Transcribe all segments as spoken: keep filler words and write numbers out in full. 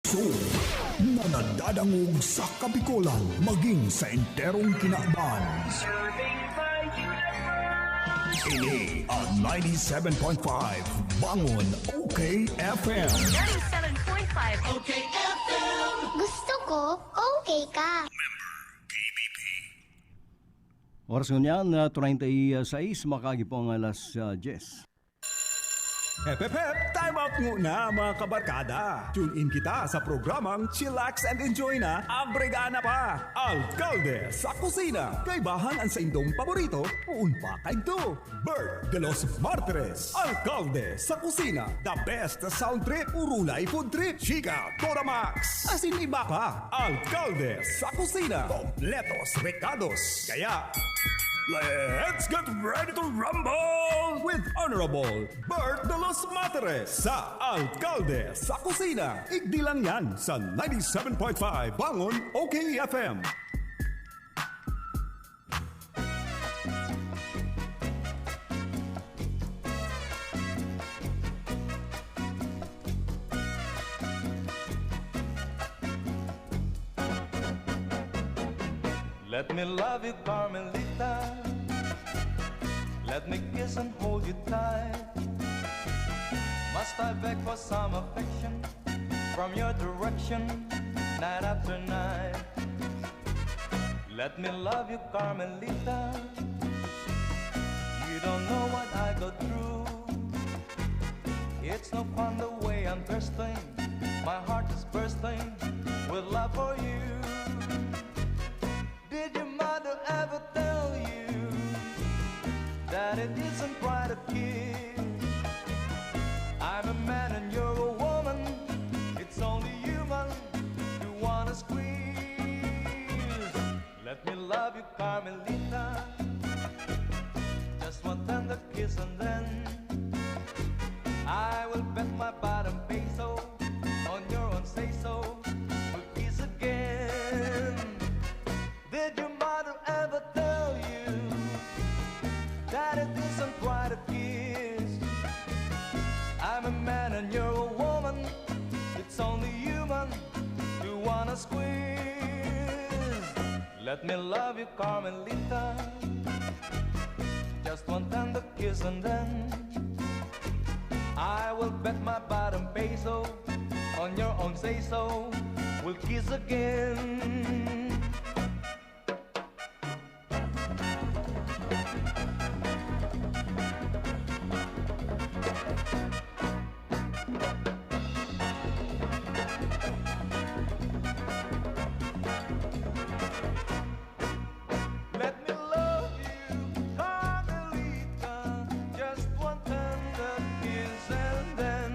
Ito na nadadangog sa Kabikolan, maging sa enterong kinaban. Ini ang ninety-seven point five Bangon O K F M. Ninety-seven point five O K F M. Gusto ko, okay ka. Oras ngunyan na treinta y seis, makagi po ang alas ah, diyes. Hep, hep, hep! Time out muna, mga kabarkada! Tune in kita sa programang Chillax and Enjoy na, Abregana pa! Alkalde sa Kusina! Kaibahan ang saindong paborito, puon pa kaidto! Bert de los Martires, Alkalde sa Kusina! The best sound trip, urulay food trip, chika, Toramax, asin iba pa! Alkalde sa Kusina! Kompletos rekados! Kaya, let's get ready to rumble with Honorable Bert de los Materes sa Alkalde sa Kusina. Igdi lang yan sa ninety-seven point five Bangon O K F M. Let me love you, Carmelita. Let me kiss and hold you tight. Must I beg for some affection from your direction night after night? Let me love you, Carmelita. You don't know what I go through. It's no fun the way I'm thirsting. My heart is bursting with love for you. Did your mother ever tell you that it isn't right to kiss? I'm a man and you're a woman. It's only human to wanna squeeze. Let me love you, Carmelita. Just one tender kiss and then I will bet my bottom peso on your own say so. We'll kiss again. Did your mother ever tell you that it isn't right to kiss? I'm a man and you're a woman. It's only human to wanna squeeze. Let me love you, Carmelita. Just one tender kiss and then I will bet my bottom peso on your own say so. We'll kiss again. Let me love you, Carmelita, just one tender kiss and then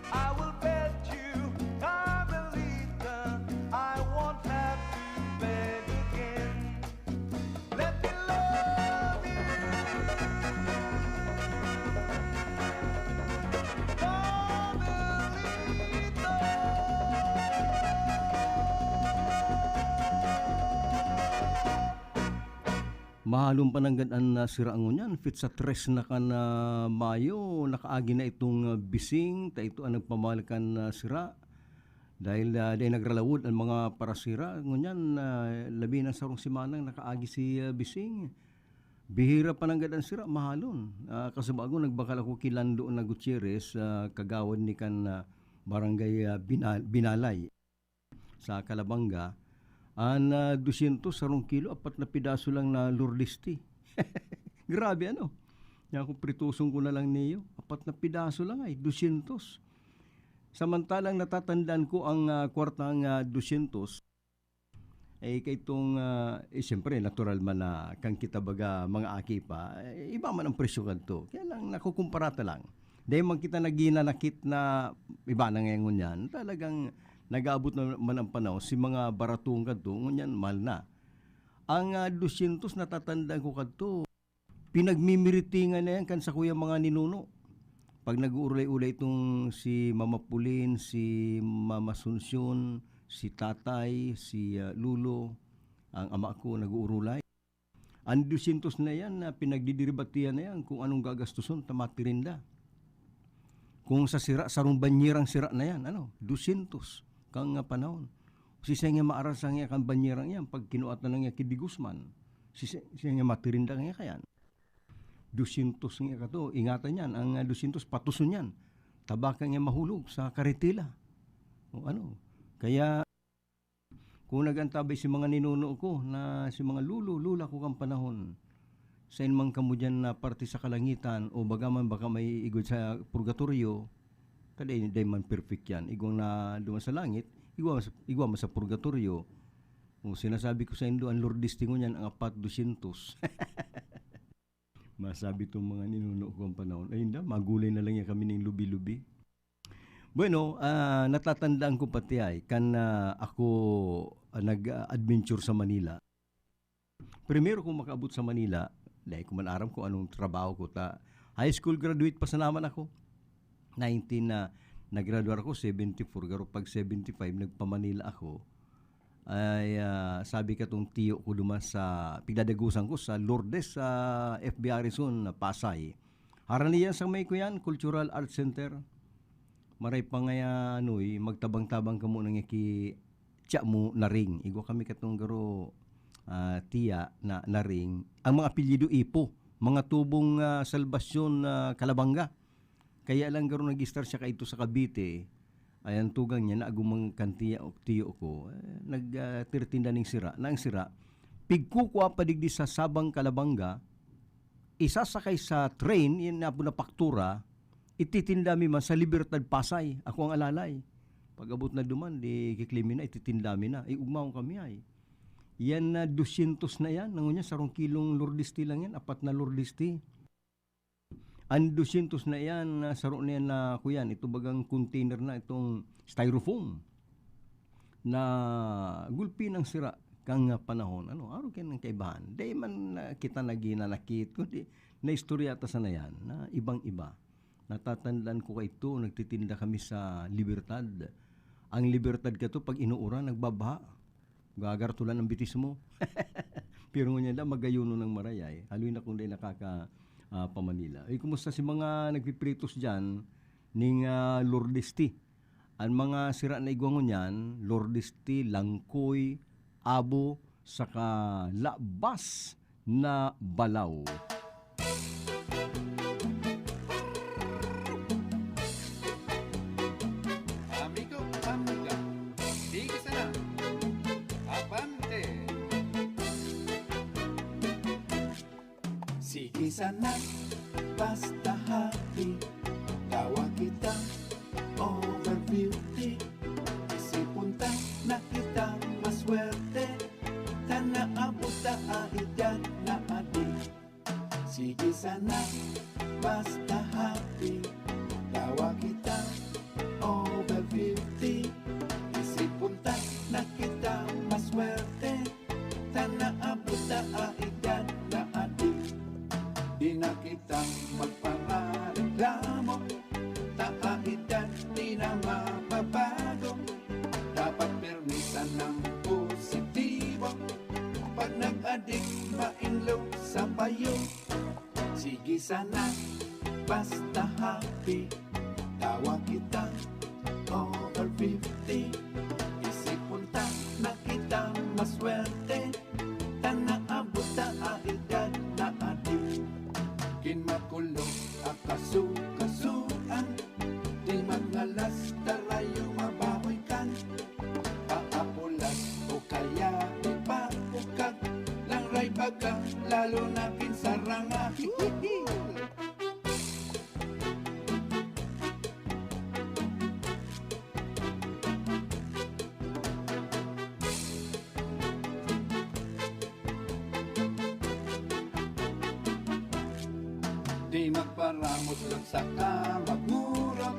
I will bet you, Carmelita, I won't have to beg again. Let me love you, Carmelita. Mahalon pa nanggad an, ah, sira ngunyan, fit sa tres na kan, ah, Mayo, nakaagi na itong, ah, Bising, ta ito ang nagpamahal kan, ah, sira. Dahil, ah, dai nagralawod an mga parasira, ngunyan, ah, labi na sarong semanang nakaagi si, ah, Bising. Bihira pa nanggad an sira, mahalon. Ah, kasubago, nagbakal ako ki Lando na Gutierrez, ah, kagawad ni kan, ah, barangay, ah, Bina-, Binalay. Sa Calabanga, an, ah, dosyentos sarong kilo, apat na pidaso lang na Lourdes tea. Grabe, ano? Yan, kung prituson ko na lang niyo, apat na pidaso lang ay, dosyentos. Samantalang natatandaan ko ang, ah, kwartang, ah, dosyentos, eh, kay itong, ah, eh, siyempre, natural man na kan kita baga mga aki pa, eh, iba man ang presyo kadto. Kaya lang, nakukumpara ta lang. Dai man kita naghinanakit na iba na ngayon yan. Talagang nag-aabot na man ang panahon, si mga baratong kadto, ngunyan, mahal na. Ang, ah, dosyentos, natatandaan ko kadto, pinagmimiritingan na yan kan sakuyang mga ninuno. Pag nag-uurulay-ulay itong si Mama Pulin, si Mama Sunsyon, si Tatay, si, ah, Lolo, ang ama ko, nag-uurulay. Ang dosyentos na yan, na pinagdidiribatihan na yan kung anong gagastuson ta matirinda. Kung sa sira, sarong banyerang sira na yan, ano, dosyentos. kang panahon. Siisay nga maarasa nga kan banyerang iyan pag kinuat na lang niya ki Digos man? Siisay, siisay nga matirinda nga kayan? Dusyentos nga kato, ingatan yan, ang, ah, dusyentos patuson yan. Tabaka nga mahulog sa karetela. O ano, kaya kung nag-antabay si mga ninuno ko na si mga lolo, lola ko kan panahon, sain man kamo diyan na parte sa kalangitan o baga man baka may igwa sa purgatoryo, ta dai, dai man perfect yan. Igwang na duman sa langit, igwa man sa, igwa man sa purgatoryo. O sinasabi ko saindo, ang Lourdes tingon niyan, ang apat, dusyentos. Masabi tong mga ninuno ko ang panahon, "Ay, inda, magulay na lang yan kami ning lubi-lubi." Bueno, ah, natatandaan ko pati ay, kan, ah, ako, ah, nag-adventure sa Manila. Primero kong makaabot sa Manila, dai ko man aram kung anong trabaho ko ta. High school graduate pa sana man ako. Nineteen na, nagradwar ako, seventy-four, garo pag seventy-five, nagpa-Manila ako. Ay, ah, sabi katong tiyo ko duman sa, pigdadagusan ko sa Lourdes, sa F B Harrison, Pasay. Harani yan sa may kuyan, Cultural Arts Center. Maray pa nga, ano, eh, magtabang-tabang kamo na nga ki tiya mo na ring. Igwa kami katong garo, ah, tiya na, na ring. Ang mga apelyido Ipo, mga tubong, ah, Salvacion, ah, Calabanga. Kaya lang garo nag-start siya kaito sa Cavite, ay ang tugang niya, naagumang kan tiya, tiyo ko, eh, nag, ah, tirtinda ning sira, na ang sira, pigkukua pa digdi sa Sabang Calabanga, isasakay sa train, yan na po na paktura, ititinda mi man sa Libertad, Pasay, ako ang alalay. Pag-abot na duman, di kiklimi na, ititinda mi na. Iugmaon kami ay. Yan na dusyentos na yan. Nangunya, sarong kilong Lourdes tea lang yan, apat na Lourdes tea. Ang dusyentos na iyan, na saro na yan na, kuyan, ito bagang container na itong styrofoam na gulpi ng sira kang panahon. Ano, araw kayo ng kaibahan. Di man, ah, kita naghinanakit, kundi naistorya ta sana yan na ibang-iba. Natatandaan ko kaito, nagtitinda kami sa Libertad. Ang Libertad kato, pag inuuran, nagbabaha. Gagartulan ang bitis mo. Pero ngunyan lang, magayuno ng marayay. Haloy na kung dai nakaka, ah, pa-Manila. Eh, kumusta si mga nagpipritos dyan ning, ah, Lourdes tea? Ang mga sira na igwa ngunyan, Lourdes tea, langkoy, abo, saka labas na balaw. Amigo, amiga, sige sana. Abante! Sige sana, basta happy. Tawa kita, over fifty. Isipon ta na kita maswerte. Ta naabot ta a edad na adi. Sige sana, basta happy. Tawa kita, over fifty. Isipon ta na kita maswerte. Ta naabot ta a edad na adi. Di na kita magparareklamo. Ta a edad di na mababago. Dapat pirmi sanang positibo. Pag nag-adik, mainlo sa payo. Sige sana, basta happy. Tawa kita, over fifty. Isipon ta na kita maswerte. Ta naabot ta a edad na adi. Kin makulog a kasukasuan. Di magnalas, tarayo mababoy kan. Paapulas o kaya ipapukag. Langray baga, lalo na kin saranga. Di magparamot lang saka magmurot.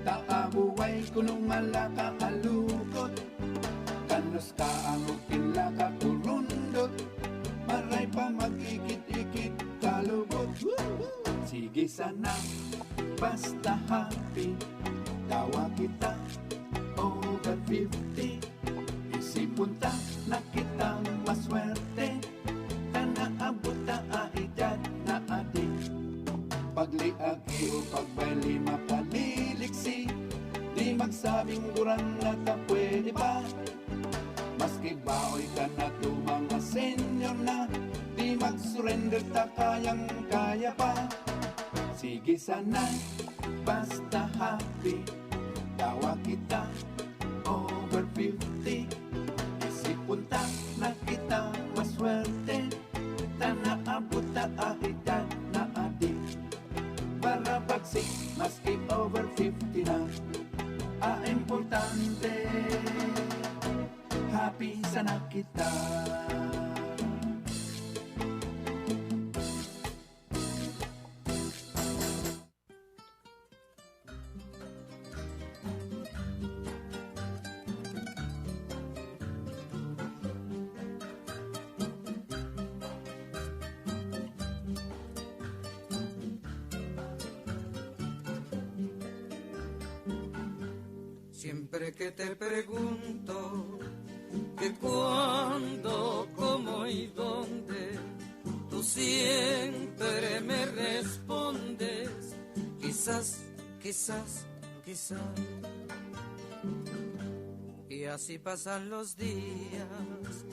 Ta abuway kunong malaka alukot. Kanos ka ang ukin laka kurundot. Maray pa magikit-ikit kalubot. Sige sana, basta happy. Tawa kita, over fifty. Isipon ta na kita maswerte. Ta naabot ta a edad na adi. Pagliagi o pagbayli makaliliksi. Di magsabing gurang na ta Ta kayang-kaya pa. Sige sana, basta happy. Tawa kita, over fifty. Isipon ta na kita maswerte. Ta naabot ta a edad na adi. Para pagsik, maski over fifty na. A importante, happy sana kita. Siempre que te pregunto que cuándo, cómo y dónde, tú siempre me respondes, quizás, quizás, quizás. Y así pasan los días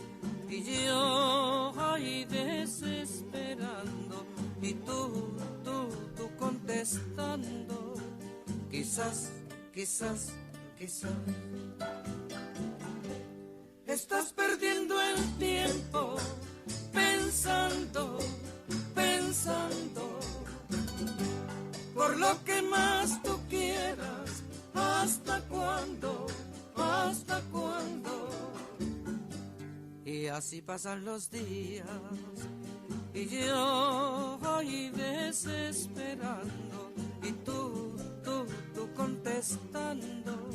y yo ahí desesperando y tú, tú, tú contestando, quizás, quizás, quizás. Estás perdiendo el tiempo pensando, pensando, por lo que más tú quieras. ¿Hasta cuándo? ¿Hasta cuándo? Y así pasan los días y yo ahí desesperando y tú, tú, tú contestando,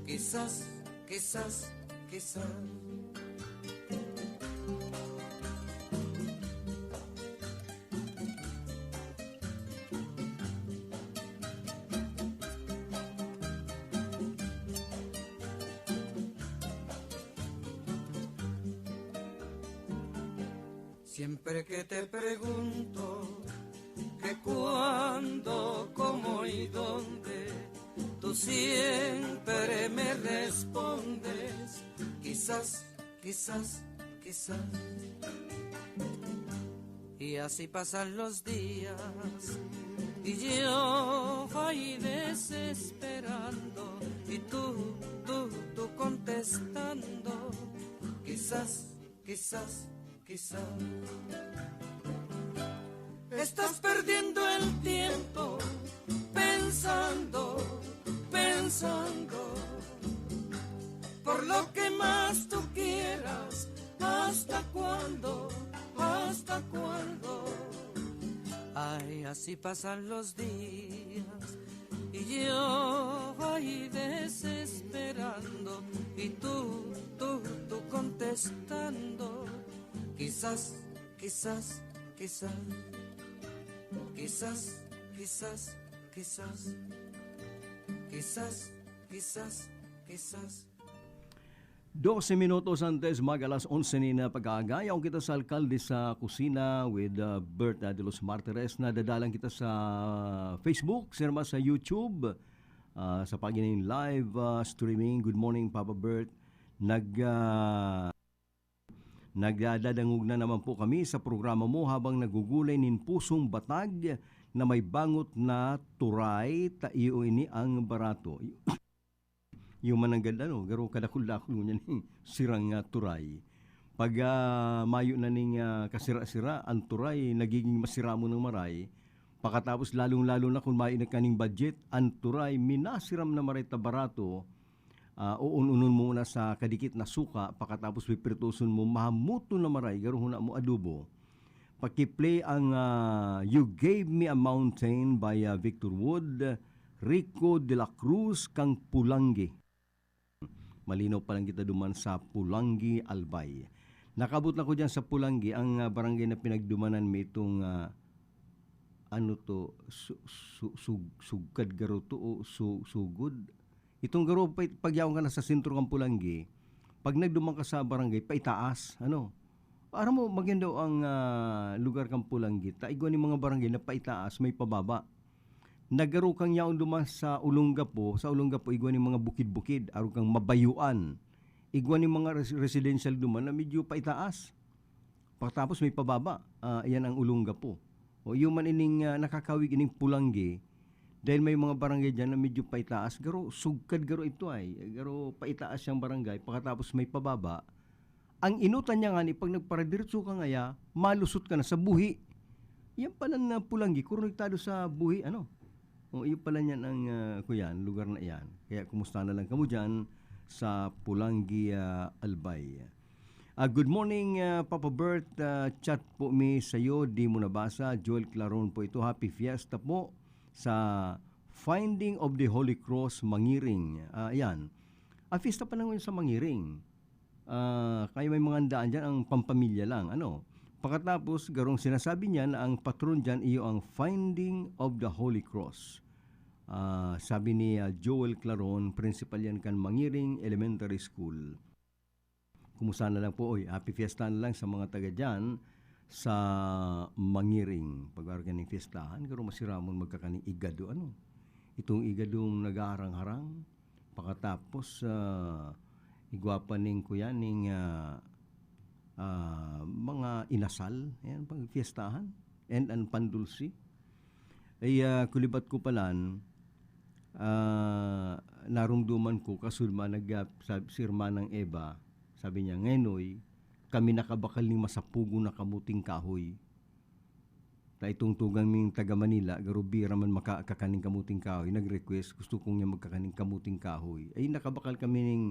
quizás, quizás, quizás. Siempre que te pregunto que cuándo, cómo y dónde, tú siempre me respondes, quizás, quizás, quizás. Y así pasan los días y yo ahí desesperando y tú, tú, tú contestando, quizás, quizás, quizás. Estás perdiendo el tiempo pensando, pensando, por lo que más tú quieras. ¿Hasta cuándo? ¿Hasta cuándo? Ay, así pasan los días y yo ahí desesperando y tú, tú, tú contestando, quizás, quizás, quizás, quizás, quizás, quizás, quizás, quizás, quizás. Doce minutos antes mag alas onse nin pag-aaga, yaon kita sa alkalde sa kusina with, uh, Bert, uh, de los Martires. Nadadalan kita sa Facebook, sirma sa YouTube, uh, sa paginahin live, uh, streaming. Good morning, Papa Bert. Nag, uh, nagdadadangog na naman po kami sa programa mo habang nagugulay nin pusong batag na may bangot na turay. Ta iyo ini ang barato. Yung mananggad, ano, garo kadakul-dakul ngunyan ning sirang, ah, turay. Pag, ah, mayo na ning, ah, kasira-sira, ang turay nagiging masiramon ng maray. Pakatapos, lalong-lalo na kung mayo na kaning budget, ang turay minasiram na maray ta barato, ah, uun-unon muna sa kadikit na suka, pakatapos pipritoson mo, mahamuto na maray, garo huna mo adobo. Paki-play ang, ah, You Gave Me a Mountain by, ah, Victor Wood, Rico de la Cruz, kang Pulanggi. Malinaw pa lang kita duman sa Pulanggi, Albay. Nakabot na ko diyan sa Pulanggi, ang, ah, barangay na pinagdumanan mi itong, ah, ano to, su-, su-, sug-, sugkad garo to o su-, sugod? Itong garo, pa-, pagyaon ka na sa sentro kan Pulanggi, pag nagduman ka sa barangay, paitaas, ano? Aram mo, maganda ang, ah, lugar kan Pulanggi. Ta igwa nin mga barangay na paitaas, may pababa. Nagaro kang yaon duman sa Olongapo, sa Olongapo, igwa nin mga bukid-bukid, arog kang mabayuan. Igwa nin mga res-, residential duman na medyo paitaas. Pagkatapos may pababa, ah, iyan ang Olongapo. O iyo man ining, ah, nakakawig ining Polangui, dahil may mga barangay diyan na medyo paitaas, garo sugkad garo ito ay, garo paitaas yang barangay, pagkatapos may pababa. Ang inutan niya ngani, pag nagparadiretso ka ngaya, malusot ka na sa buhi. Yan pala na Polangui, konektado sa buhi, ano? O, iyo pala niyan ang, ah, kuyan, lugar na iyan. Kaya kumusta na lang kamo diyan sa Polangui, ah, Albay. Ah, good morning, ah, Papa Bert. Ah, chat po mi sa'yo, di mo nabasa. Joel Claron po ito. Happy Fiesta po sa Finding of the Holy Cross, Mangiring. Ah, ayan. Ah, fiesta pa lang yun sa Mangiring. Ah, kaya may mga handaan dyan, ang pampamilya lang, ano. Pagkatapos, garong sinasabi niya na ang patron dyan iyo ang Finding of the Holy Cross. Ah, sabi ni, ah, Joel Claron, principal yan kan Mangiring Elementary School. Kumusta na lang po, oy, happy fiesta na lang sa mga taga dyan sa Mangiring. Pag-araw kaning fiestahan, garo masiramon magkakaning igado, ano. Itong igadong nag-aharang-harang, pakatapos, ah, igwa pa ning kuya ning, ah, ah, mga inasal, ayan, pag fiestahan, and ang pandulsi. Ay, ah, kulibat ko palan, ah, narumduman ko, kasulma nag-, ah, sab-, si Hermanang Eva, sabi niya, "Ngenoy, kami nakabakal ning masapugon na kamuting kahoy." Ta itong tugang ming taga Manila, garo bira man makakaning kamuting kahoy, nag-request, gusto kong niya magkakaning kamuting kahoy. Ay, nakabakal kami ning,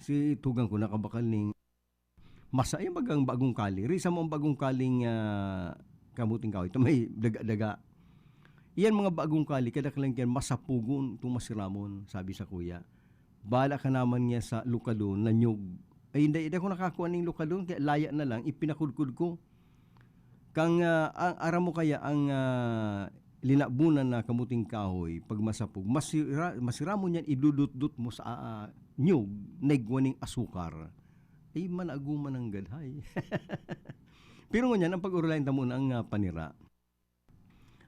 si tugang ko, nakabakal ning masa-, yung bagang bagong kali. Risa mo ang bagong kaling, ah, kamuting kahoy. Ito may daga-daga. Iyan mga bagong kali, kadaklan kaya masapugon, itong masiramon, sabi sa kuya. Bala ka naman niya sa lukadon, nanyog. Ay, hindi, hindi ako nakakuha ng lukadon, kaya laya na lang, ipinakudkod ko. Kang, ah, ang, aram mo kaya ang, ah, linabunan na kamuting kahoy, pag masapog, masira-, masiramon yan, idudutdut mo sa, ah, nyog, na igwa ning asukar. Ay, managuman ang gadhay. Pero ngunyan, ang pag-urulayan ta muna ang, ah, panira.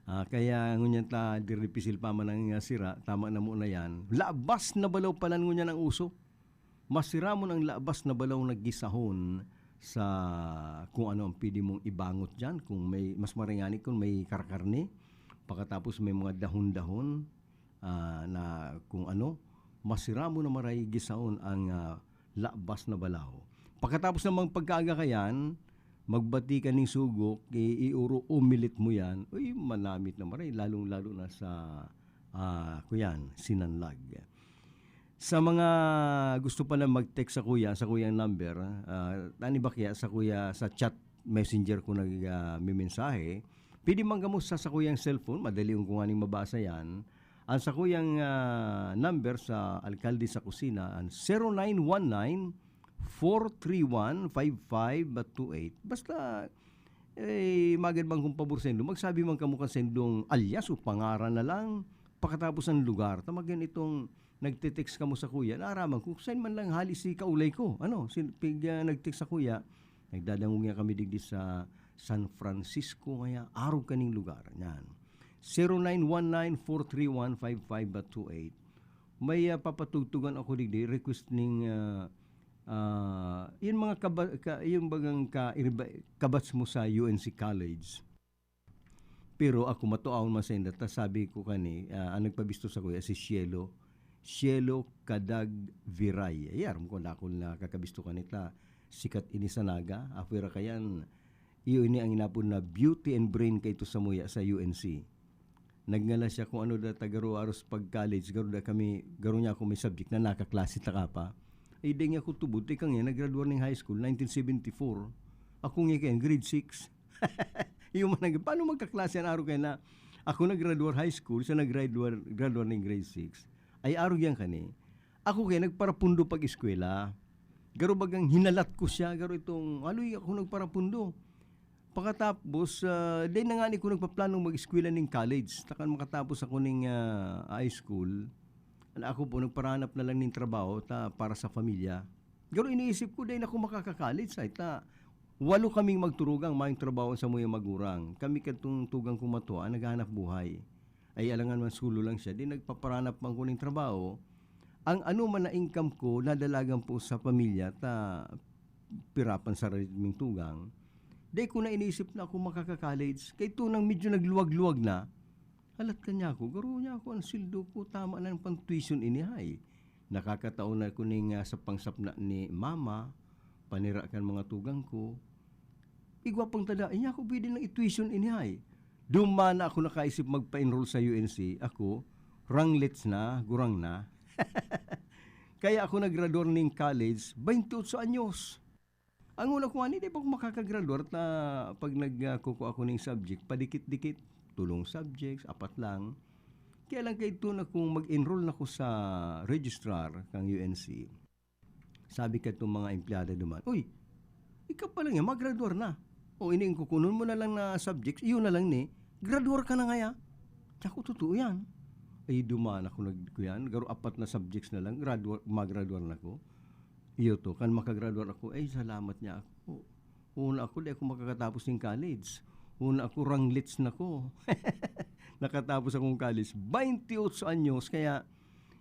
Ah, kaya ngunyan ta, diripisil pa man ang, ah, sira, tama na muna yan. Labas na balaw palan ngunyan ang uso. Masiramon ang labas na balaw na gisahon sa kung ano ang pwede mong ibangot diyan, kung may, mas maray ngani kung may karkarne, pagkatapos may mga dahon-dahon, ah, na kung ano, masiramon na maray gisahon ang, ah, labas na balaw. Pagkatapos namang pagkaaga kayan, magbati ka ning sugok, i-, iuro-omelette mo yan, uy, manamit na maray, lalong-lalo na sa, ah, kuyan, sinanlag. Sa mga gusto pala mag-text sa kuya, sa kuyang number, ah, tani ba kaya sa kuya, sa chat messenger ko nag, ah, mimensahe, pwede man kamo sa, sa kuyang cellphone, madali ko nganing mabasa yan. Ang sa kuyang, ah, number sa alkalde sa kusina, ang zero nine one nine, four three one, five five two eight. Basta, eh, magad man kung pabor sa indo, magsabi man kamo kan sa indong alias o pangaran na lang, pakatapos ang lugar. Tamagan itong nagte-text kamo sa kuya, naaraman ko, saan man lang hali si kaulay ko. Ano, si, pig, ah, nag-text sa kuya, nagdadangog niya kami digdi sa San Francisco, ngaya, arog kaning lugar. Yan. Zero nine one nine four three one five five two eight. May, ah, papatugtugan ako digdi, request ning, ah, ah, yung mga kaba-, ka-, yung bagang ka-, irba-, kabats mo sa U N C College. Pero ako, matuaon man sa inda, ta sabi ko kani, ah, ang nagpabisto sa kuya si Cielo, Cielo Kadag Viray. Ay, aram ko na ako nakakabisto kanita. Sikat ini sa Naga. Apwera kayan, iyo ini ang inapod na beauty and brain kaito sa muya sa U N C. Nagngalas siya kung ano da ta garo aros pag college, garo da kami, garo niya ako may subject na nakaklase ta ka pa. Ay, di niya ako tubod, tika nga, naggraduar ning high school, nineteen seventy-four. Ako nga kaya, grade six. Iyo man nag-, paano magkaklase an aro kaya na ako naggraduar high school, siya naggraduar, graduar ning grade six. Ay, aro yan kani. Ako kaya nagparapundo pag-eskwela. Garo bagang hinalat ko siya, garo itong, "Aloy, ako nagparapundo." Pakatapos, ah, di na nga ni ko nagpaplanong mag-eskwela ning college. Takan makatapos ako ning, ah, high school, ako po, nagparanap na lang ning trabaho ta para sa pamilya. Garo iniisip ko, di na ako makaka-college, ay ta, walo kaming magturugang mayong trabaho sa muyang magurang. Kami kadtong tugang kong matua, naghahanap buhay. Ay alangan man solo lang siya, di nagpaparanap man ko ning trabaho. Ang ano man na income ko, nadalagan po sa pamilya, ta pirapan sa ritming tugang. Dai ko na iniisip na ako makaka-college. Kay ito nang medyo nagluwag-luwag na, halat ka niya ako, garo niya ako, ang sweldo ko, tama na ang pang-tuition ini, hay. Nakakatao na ko ning, ah, sa pangsapna ni mama, panira kan mga tugang ko. Igwa pang tada, inya ako pwede nang i-tuition ini, hay. Duman na ako nakaisip magpa-enroll sa U N C. Ako, ranglets na, gurang na. Kaya ako naggraduar ning college, twenty-eight anyos. Ang una ko ani, di pa ako makakagraduar ta pag nagkukua ako ning subject, padikit-dikit, tolong subjects, apat lang. Kaya lang kay ito na kung mag-enroll na ko sa registrar kang U N C, sabi ka itong mga empleyada duman, "Uy, ikaw pa lang yan, magraduar na. O ini ang kukunon mo na lang na subjects, iyo na lang ni, graduar ka na ngaya." Tiyan ko, "Totoo yan." Ay, duman ako nag-, kuyan, garo apat na subjects na lang, graduar, magraduar na ko. Iyo to, kan makagraduar ako, ay, salamat niya ako. Una ako, di ako makakatapos ng college. Una ako, ranglets na ko. Nakatapos akong college, twenty-eight anyos, kaya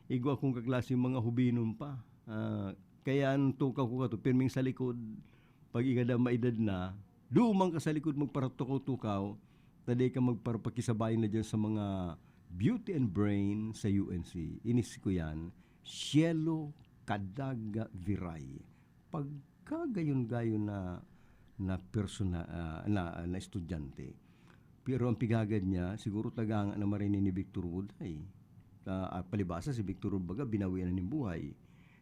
igwa akong kaklase mga hubinon pa. Ah, kaya ang tukaw ko kato, pirming sa likod, pag ikada maedad na, dumang ka sa likod, magparatukaw-tukaw, ta di ka magparapakisabay na dyan sa mga beauty and brain sa U N C. Inis ko yan, Cielo Cadaga Viray. Pagkagayon-gayon na, na persona, ah, na, na estudyante. Pero ang pigagad niya, siguro taga na marini ni Victor Wood ay. Ah, ah, palibasa si Victor Wood baga, binawian na nin buhay.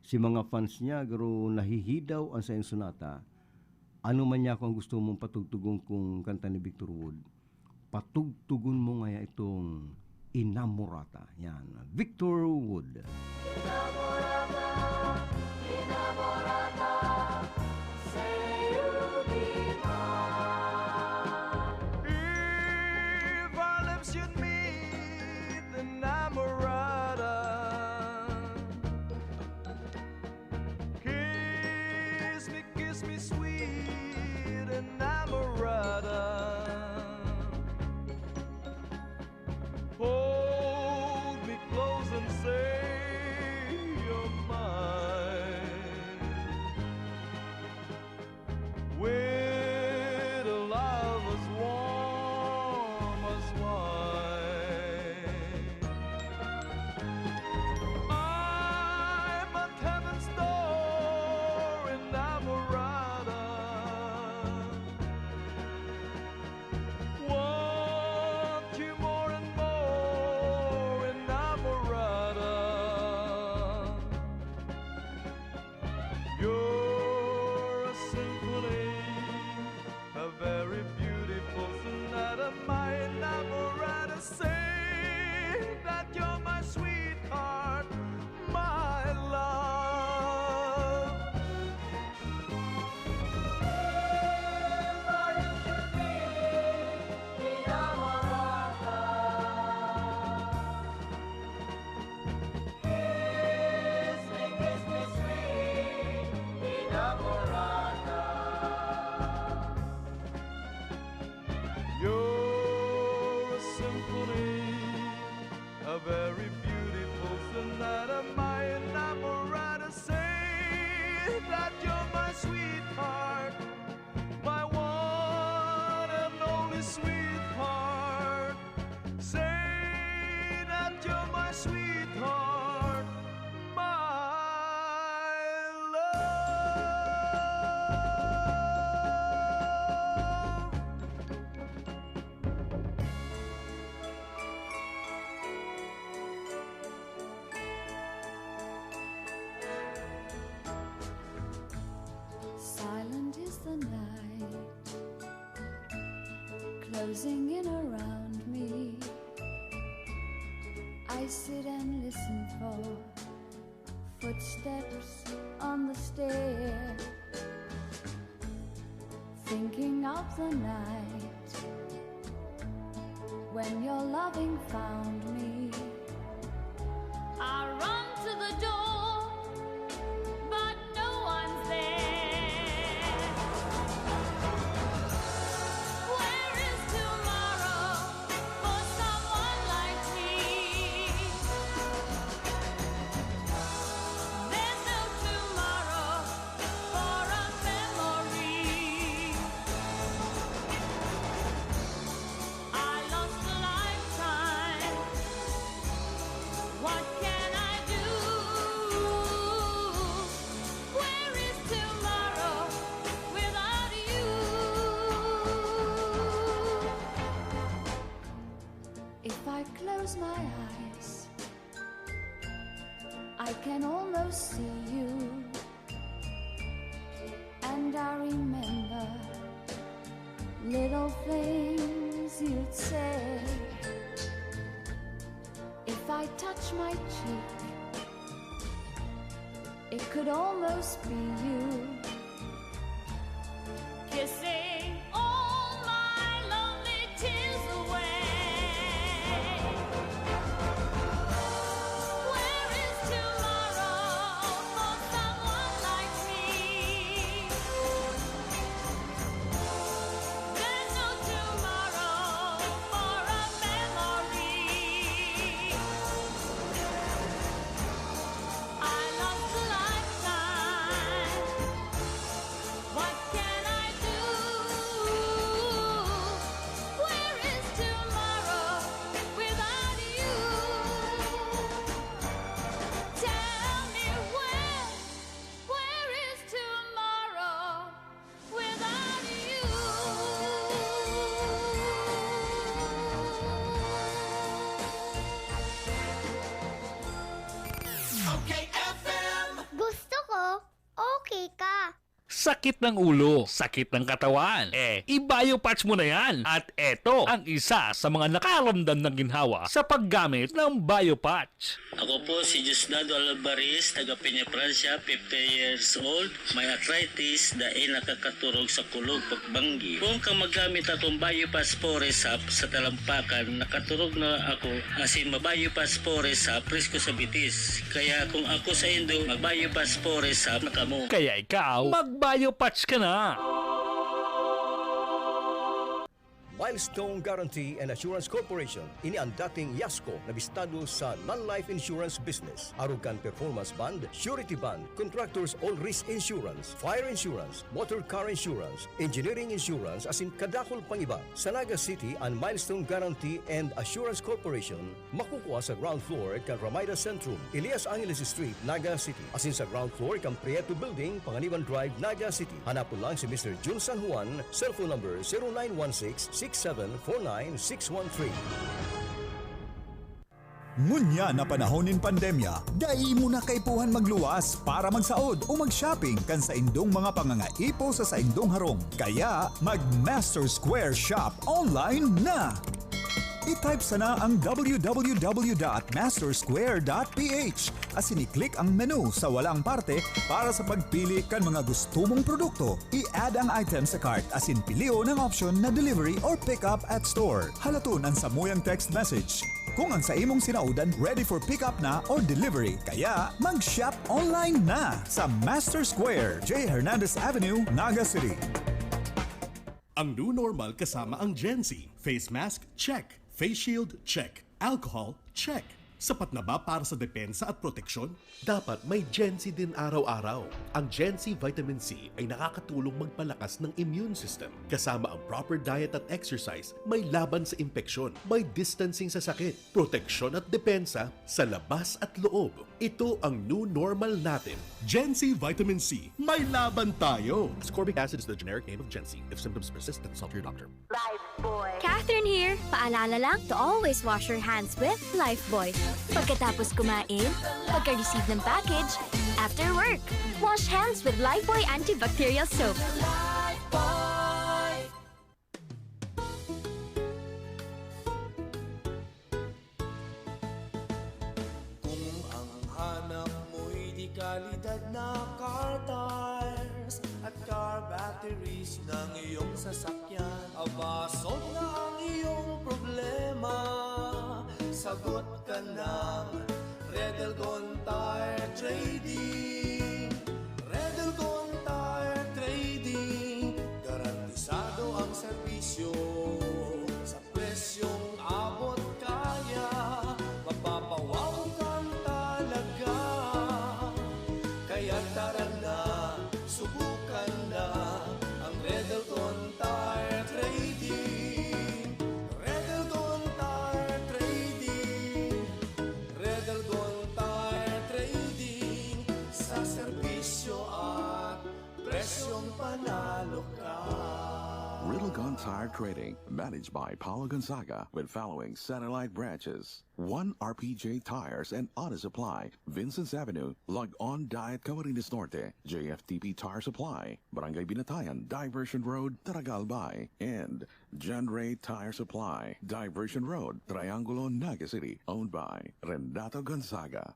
Si mga fans niya, garo nahihidaw ang saiyang sonata. Ano man niya kung gusto mong patugtugon kung kanta ni Victor Wood, patugtugon mo ngaya itong Inamorata. Yan, Victor Wood. Inamorata, inamorata, say you be mine. If our lips should meet, inamorata, kiss me, kiss me, sweet inamorata. Hold me close and say you're mine. With a love as warm as wine, I'm at heaven's door, inamorata. Want you more and more, inamorata. You're a symphony, a very beautiful sonata. My inamorata, say that you're my sweetheart, my love. You're a symphony, a very beautiful sonata. My inamorata, say that you're my sweetheart, my one and only sweetheart. Say that you're my sweetheart, my love. Silent is the night, closing in around me. I sit and listen for footsteps on the stair. Thinking of the night when your loving found me. I run to the door, but no one's there. Where is tomorrow for someone like me? There's no tomorrow for a memory. see you. And I remember little things you'd say. If I touch my cheek, it could almost be you. Kissing all my lonely tears away. Where is tomorrow for someone like me? There's no tomorrow for a memory. I lost a lifetime. What can I do? Where is tomorrow without you? Tell me where, where is tomorrow without you? Okay, F M. Gusto ko, okay ka. Sakit ng ulo, sakit ng katawan. Eh, i-Biopatch mo na yan. At eto ang isa sa mga nakaramdam ng ginhawa sa paggamit ng Biopatch. Ako po si Diosdado Alvarez, taga Peñafrancia, fifty years old, may arthritis, dai nakakaturog sa kulog pagbanggi. Kung ka magamit atong Biopatch Forest Sap sa talampakan, nakaturog na ako, asin ma-Biopatch Forest Sap, presko sa bitis. Kaya kung ako sa indo, mag-Biopatch Forest Sap na kamo. Kaya ikaw, mag-Biopatch ka na! Milestone Guarantee and Assurance Corporation, ini ang dating Yasco na bistado sa non-life insurance business. Arog kan performance bond, surety bond, contractors all risk insurance, fire insurance, motor car insurance, engineering insurance, asin kadakul pang iba. Sa Naga City, an Milestone Guarantee and Assurance Corporation, makukua sa ground floor kan Ramida Centrum, Elias Angeles Street, Naga City, asin sa ground floor kan Prieto Building, Panganiban Drive, Naga City. Hanapon lang si Mister Jun San Juan, cellphone number zero nine one six six seven four nine six one three. Ngunyan na panahon nin pandemya, dai mo na kaipuhan magluwas para magsaod o mag-shopping kan saindong mga pangangaipo sa saindong harong. Kaya, mag-Master Square Shop online na! I-type sana ang w w w dot master square dot p h asin i-click ang menu sa walang parte para sa pagpili kan mga gusto mong produkto. I-add ang item sa cart asin pilion ang option na delivery or pick up at store. Halaton an samuyang text message kung ang sa imong sinaodan ready for pick up na or delivery. Kaya, mag-shop online na sa Master Square, J Hernandez Avenue, Naga City. Ang new normal kasama ang Gen Z. Face mask, check. Face shield, check. Alcohol, check. Sapat na ba para sa depensa at proteksyon? Dapat may Gen Z din araw-araw. Ang Gen Z Vitamin C ay nakakatulong magpalakas ng immune system. Kasama ang proper diet at exercise, may laban sa impeksyon, may distancing sa sakit, proteksyon at depensa sa labas at loob. Ito ang new normal natin. Gen Z Vitamin C, may laban tayo! Ascorbic acid is the generic name of Gen Z. If symptoms persist, then consult your doctor. Lifebuoy. Catherine here. Paalala lang to always wash your hands with Lifebuoy. Pagkatapos kumain, pagka-receive ng package, after work. Wash hands with Lifebuoy antibacterial soap. Lifebuoy. Kung ang hanap mo'y de kalidad na car tires at car batteries ng iyong sasakyan, abasog na ang iyong problema. Sagot ka ng Redelgon Tire Trading. Redelgon Tire Trading, garantisado ang serbisyo. Sa presyong abot kaya, mapapawaw kan talaga. Kaya tara na, subukan na ang Redelcon Tire Trading. Redelcon Tire Trading. Redelcon Tire Trading. Sa serbisyo at presyong panalo ka. Little Gun Tire Trading, managed by Paulo Gonzaga, with following satellite branches. One R P J Tires and Auto Supply, Vincent's Avenue, Log-On Diet, Camarines Norte, J F T P Tire Supply, Barangay Binatayan, Diversion Road, Taragal Bay, and John Ray Tire Supply, Diversion Road, Triangulo, Naga City, owned by Renato Gonzaga.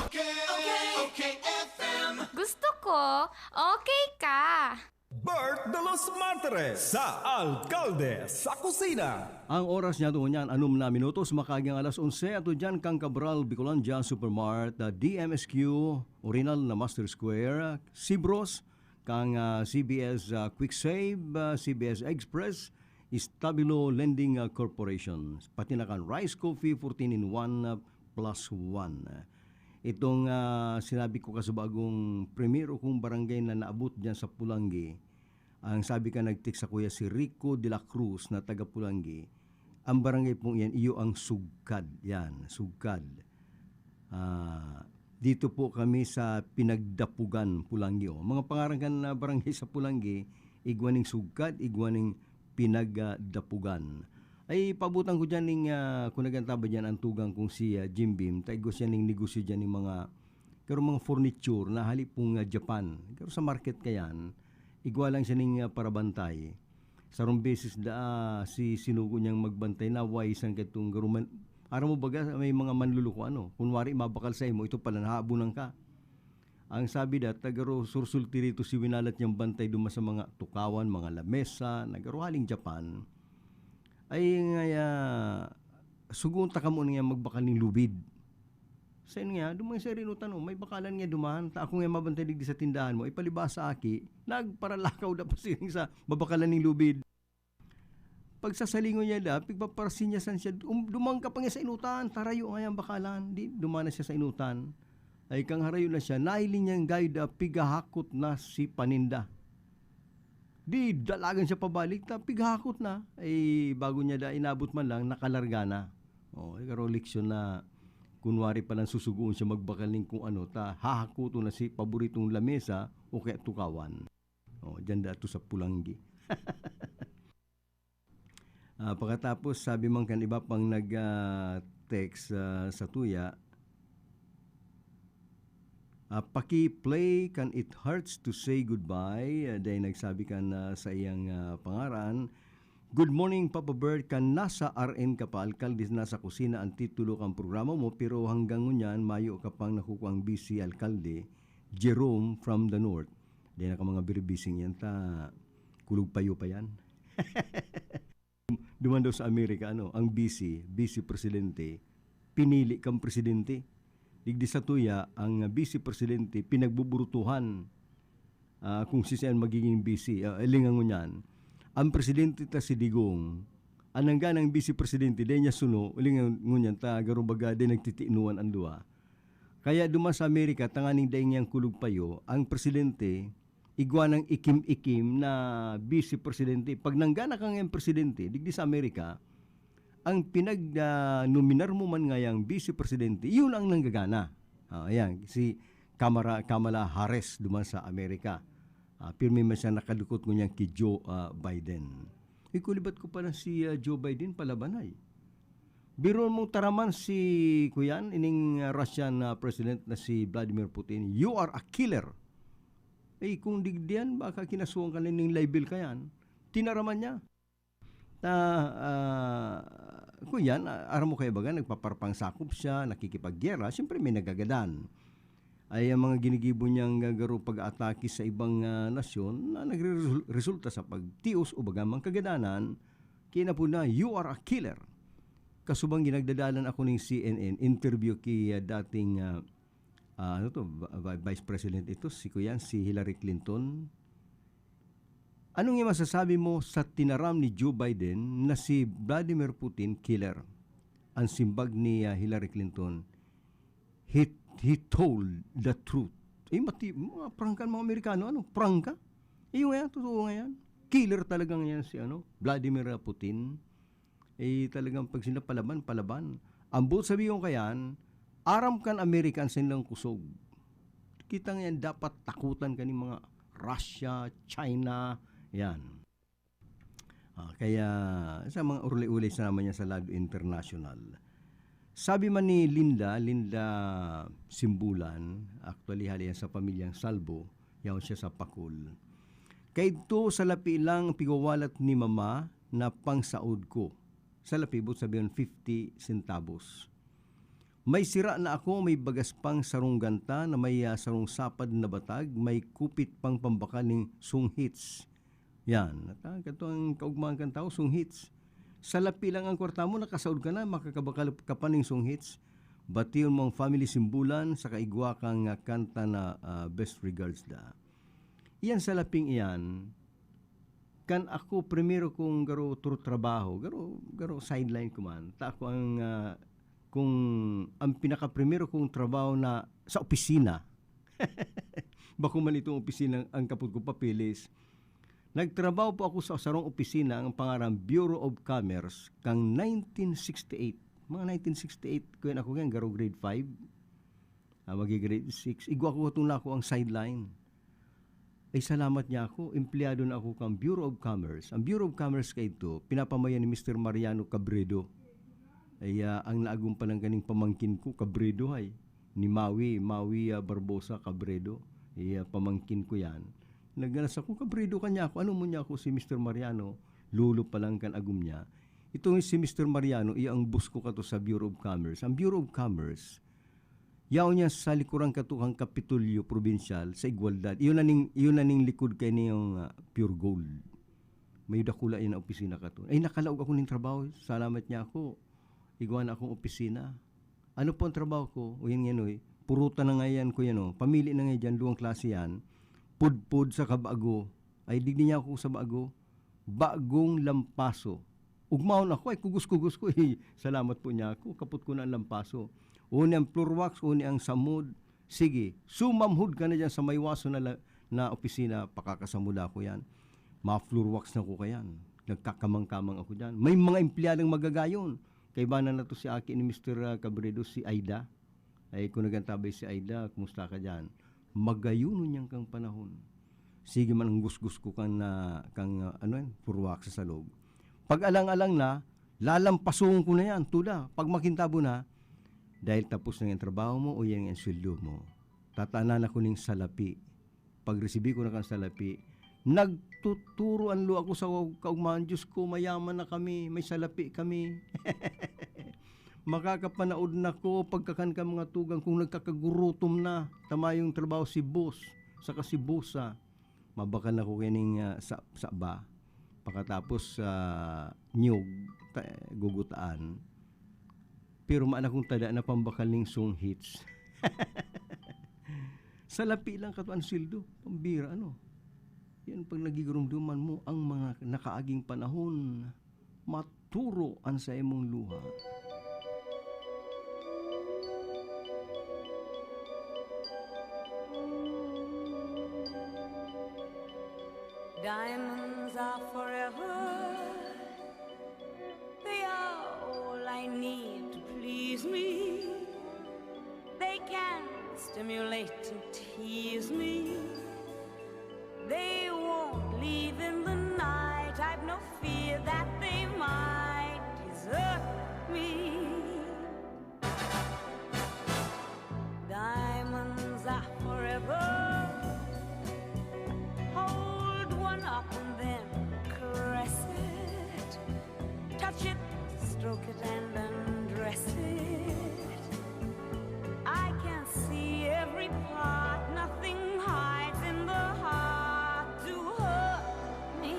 Okay, okay, okay, F M. Gusto ko, okay ka. Bert de los Martires sa Alkalde sa Kusina. Ang oras niya doon yan, anum na minutos, makaging alas onse ato dyan kang Cabral Bicolandia Supermart, ah, D M S Q, Orinal na Master Square, Sibros, kang ah, C B S ah, Quick Save, ah, C B S Express, Stabilo Lending ah, Corporation, pati na kan Rice Coffee fourteen in one ah, plus one. Itong ah, sinabi ko kasubagong primero kong barangay na naabot dyan sa Pulanggi, ang sabi ka nag-text sa kuya si Rico de la Cruz na taga Pulanggi, ang barangay pong iyan, iyo ang Sugkad. Yan, Sugkad. Ah, dito po kami sa Pinagdapugan, Pulanggi. Oh. Mga pangaran kan na barangay sa Pulanggi, igwa ning Sugkad, igwa ning Pinagdapugan. Ay, pabutan ko dyan ning, ah, kung nagantaba dyan ang tugang kong si ah, Jim Beam, taigwa siya ning negosyo dyan ning mga, pero mga furniture na hali pong ah, Japan. Pero sa market kayan, igwa lang siya ning ah, parabantay. Sarong beses da, ah, si sinugo niyang magbantay na, way isang katong garuman. Aram mo baga, may mga manluluko ano, kunwari mabakal sa imo, ito pala nahabunan ka. Ang sabi da, tagaro sursulti rito si winalat niyang bantay duma sa mga tukawan, mga lamesa, nagaruhaling Japan. Ay ngaya, sugunta ka muna nga magbakal ning lubid. Sa inyo nga, dumang sa rinutan, oh, may bakalan nga duman, ta ako nga mabantay digdi sa tindahan mo, ipalibasa aki, nagparalakaw da pa siring sa babakalan ning lubid. Pagsasalingon niya da, pigpaparsinyasan siya, um, dumang ka pa nga sa inutan, tarayo nga yung bakalan, di, dumana siya sa inutan. Ay kang harayo na siya, nahiling niyang guide, ah, pigahakot na si paninda. Di dalagan siya pabalik, ta pighakot na. Eh, bago niya da inabot man lang, nakalarga na. Oh, eh, karo leksyon na kunwari palang susugoon siya magbakal ning kung ano, ta hahakoton na si paboritong lamesa o kaya tukawan. Oh, diyan da ato sa Pulanggi. Ah, pagkatapos, sabi man kan iba pang nag, ah, text, ah, sa tuya, ah, paki-play kan It Hurts to Say Goodbye. Ah, dahil nagsabi kan, ah, sa iyang, ah, pangaran, "Good morning, Papa Bert. Kan nasa R N ka pa, alkalde na sa kusina ang titulo kan programa mo, pero hanggang ngunyan, mayo ka pang nakukuang busy alkalde, Jerome from the North." Dahil na ka mga biribising yan, ta kulog payo pa yan. Duman daw sa Amerika, ano, ang vice, vice presidente, pinili kang presidente. Digdi sa tuya, ang vice presidente, pinagbuburutuhan, ah, kung si siya ang magiging vice. Ah, lingangon niyan. Ang presidente ta si Digong, ang nangganang vice presidente, dahil niya suno, lingangon niyan, ta garubaga, dahil nagtitinuan ang duwa. Kaya duman sa Amerika, tanganing daing niyang kulog payo, ang presidente, igwa ng ikim-ikim na vice presidente. Pag nanggana ka ngayang presidente, digdi sa Amerika, ang pinag-nominar mo man ngayang vice presidente, yun ang nanggagana. Ah, ayan, si Kamara, Kamala Harris duman sa Amerika. Ah, pirmi man siya nakadukot ngunyan ki Joe ah, Biden. Ikulibat ko pala si ah, Joe Biden palabanay. Biro mong taraman si kuyan, ining ah, Russian ah, president na si Vladimir Putin, "You are a killer." Eh, kung digdiyan, baka kinasuhan ka na ning libel ka yan. Tinaraman niya. Ta, ah, kung yan, ah, aram mo kaya baga, nagpaparpangsakop siya, nakikipaggera, siyempre may nagagadan. Ay, ang mga ginigibo niyang gagaro pag-atake sa ibang ah, nasyon na nagre-resulta sa pagtios o baga mang kagadanan, kinapo na, "You are a killer." Kasubang ginagdadalan ako ning C N N interview ki ah, dating ah, ah, ano to, Vi- Vice President ito, si kuyan, si Hillary Clinton. Anong yung masasabi mo sa tinaram ni Joe Biden na si Vladimir Putin killer? Ang simbag ni ah, Hillary Clinton, "He, he told the truth." Eh, mati, mga prangka ang mga Amerikano, ano? Prangka? Eh, yung yan, totoo nga yan. Killer talaga nga yan si ano, Vladimir ah, Putin. Eh, talagang pag sila palaban, palaban. Ang buot sabi ko kayan, aram kan Amerika ang sanilang kusog. Kita nga yan, dapat takutan ka ni mga Russia, China, yan. Ah, kaya sa mga urli-uli sa naman niya sa lado international. Sabi man ni Linda, Linda Simbulan, actually, hali yan sa pamilyang Salvo, yaon siya sa Pakul. Kaidto, salapi lang pigwawalat ni Mama na pangsaod ko. Salapi, boot sabihin, fifty centavos. May sira na ako, may bagas pang sarong ganta na may, ah, sarong sapad na batag, may kupit pang pambakal ning songhits. Yan. At, ah, kato ang kaugmahan kan tawo, songhits. Salapi lang ang kwarta mo, nakasaod ka na, makakabakal ka pa ning songhits. Bation mo ang family Simbulan, saka igwa kang, ah, kanta na, ah, best regards da. Iyan salaping iyan, kan ako primero kong garo turo trabaho, garo, garo sideline ko man. Ta ako ang, ah, kung ang pinakaprimero kong trabaho na sa opisina. Bako man itong opisina ang kapot ko papeles. Nagtrabaho po ako sa sarong opisina, ang pangaran Bureau of Commerce, kang nineteen sixty-eight. Mga nineteen sixty-eight, kuyan ako yan, garo grade five. Ah, magi-grade six. Igwa ko itong nako ang sideline. Ay, salamat niya ako. Empleyado na ako kang Bureau of Commerce. Ang Bureau of Commerce kaito, pinapamayan ni Mister Mariano Cabredo. Ay, ah, ang naagom pa lang kaning pamangkin ko, Cabredo, ay. Ni Maui, Maui, ah, Barbosa Cabredo. Ay, ah, pamangkin ko yan. Nagganas ako, "Cabredo ka niya ako. Ano mo niya ako si Mister Mariano?" Lolo pa lang kan agom niya. Itong si Mister Mariano, iya ang boss ko kato sa Bureau of Commerce. Ang Bureau of Commerce, yaon niya sa likuran kato kan Kapitolyo Probinsyal, sa Igualdad. Iyon na ning, iyon na ning likod kay niyong, ah, Pure Gold. May dakula yan na opisina kato. Ay, nakalaog ako ning trabaho. Salamat niya ako. Igwa na akong opisina. Ano po ang trabaho ko? O yan nga, oy. Purutan na nga yan ko yan, oh. Pamili na nga dyan, duwang klase yan. Pudpud sa kabago. Ay, digdi niya ako sa bago. Bagong lampaso. Ugmaon ako, ay, kugos-kugos ko, eh. Salamat po niya ako. Kapot ko na ang lampaso. Uni ang floor wax, uni ang samod. Sige, sumamhod ka na dyan sa may waso na, la- na opisina, pakakasamod ako yan. Ma-floor wax na ko kayan. Nagkakamang-kamang ako dyan. May mga empleyadong magagayon. Kaibanan na to si aki ni Mister ah, Cabredo, si Aida. Ay, kung nagantabay si Aida, kumusta ka dyan? Magayunon niyang kang panahon. Sige man ang gusgus ko kan, ah, kang, ah, ano yan, purwak sa salog. Pag alang-alang na, lalampasong ko na yan, tuda. Pag makintabo na, dahil tapos na yung trabaho mo o yan yung sweldo mo, tatanan ako ning salapi. Pag resibi ko na kan salapi, nagtuturo an luha ko sa kaugmahan, "Diyos ko, mayaman na kami, may salapi kami." Makakapanaod na ko pagkakan kan mga tugang kong nagkakagurutom na. Tama yung trabaho si boss, saka si bossa. Mabakal na ko kining, ah, sa, saba. Pakatapos, ah, niyog, ta-, gugutaan. Pero maan akong tada na pambakal ning song hits. Salapi lang kato an sweldo, pambira, ano? Yan pag nagigurumduman mo ang mga nakaaging panahon, maturo an saimong luha. Diamonds are forever. They are all I need to please me. They can stimulate and tease me. They won't leave in the night. I've no fear that they might desert me. Diamonds are forever. Hold one up and then caress it. Touch it, stroke it, and undress it. I can see every part. Nothing hides in the heart to hurt me.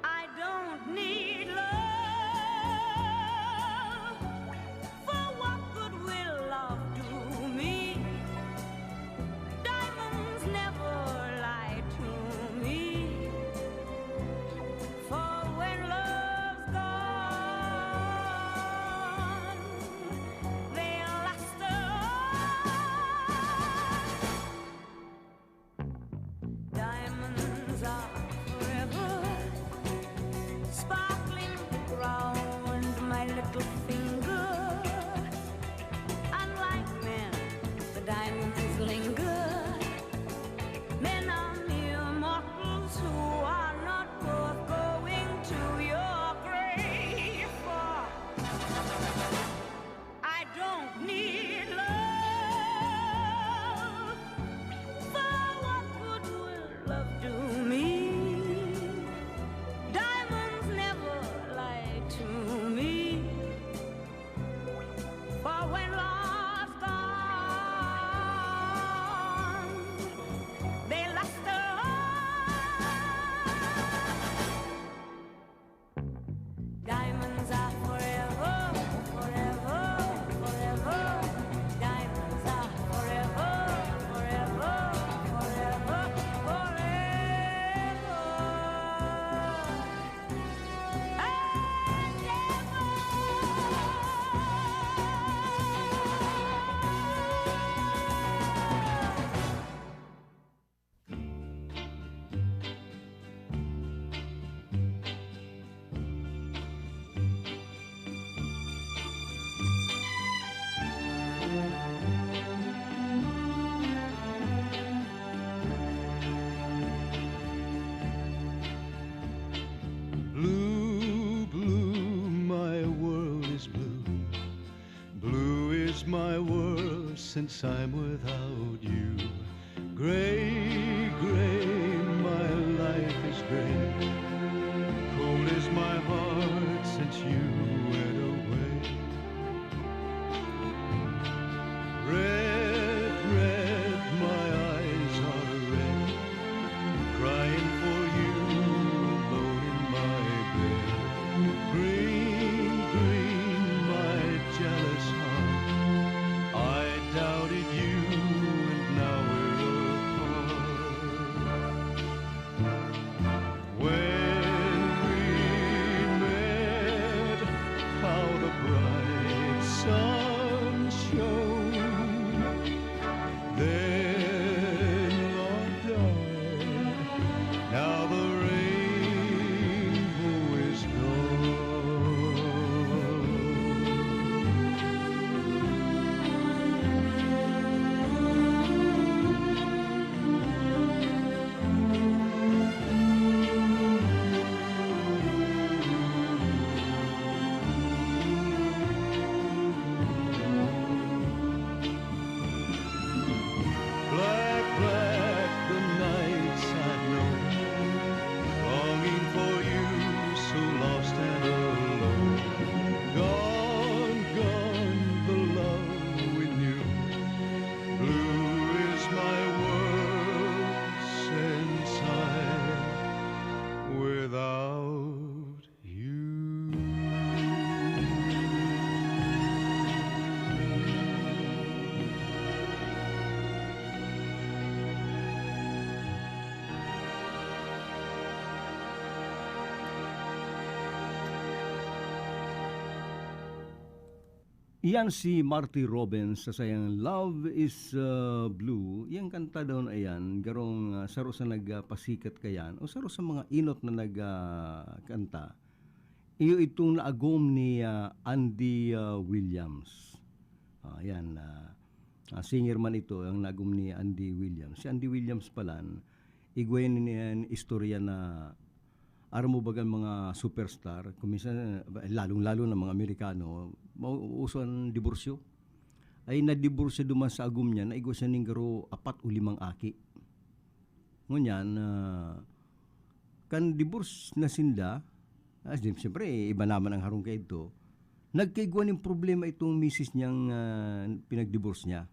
I don't need love. For what good will love do me? Diamonds never lie to me. For when love's gone, they'll last on. Diamonds are forever, sparkling round my little finger. Unlike men, the diamonds linger. Men are mere mortals who are not worth since I'm without you. Gray, gray, my life is gray. Cold is my heart since you went away. Red, red, my eyes are red, crying for you alone in my bed. Green, green, my jealous heart, I doubted you and now we're apart. When we met, how the bright sun shone. Then love died, now the rainbow is gone. Black, black, the nights I know, longing for you, so lost and alone. Gone, gone, the love we knew. Blue is my world since I'm without you. Iyan si Marty Robbins sa sayang Love is, uh, Blue. Iyang kanta daw na iyan, garong, uh, saro sa nagpasikat kayan o saro sa mga inot na nag, uh, kanta. Iyo itong naagom ni, uh, Andy, uh, Williams. Ah, yan, uh, uh, singer man ito, ang naagom ni Andy Williams. Si Andy Williams palan, igwa niyan istorya na aram mo baga ang mga superstar, kung minsan, lalong-lalo na mga Amerikano, mauuso ang diborsyo. Ay, nadiborsyo duman sa agom niya, naigwa siya ning garo apat o limang aki. Ngunyan, ah, kan divorce na sinda, ah, di, siyempre, iba naman ang harong kaidto. Nagkaigwa ning problema itong misis niyang, ah, pinagdivorce niya.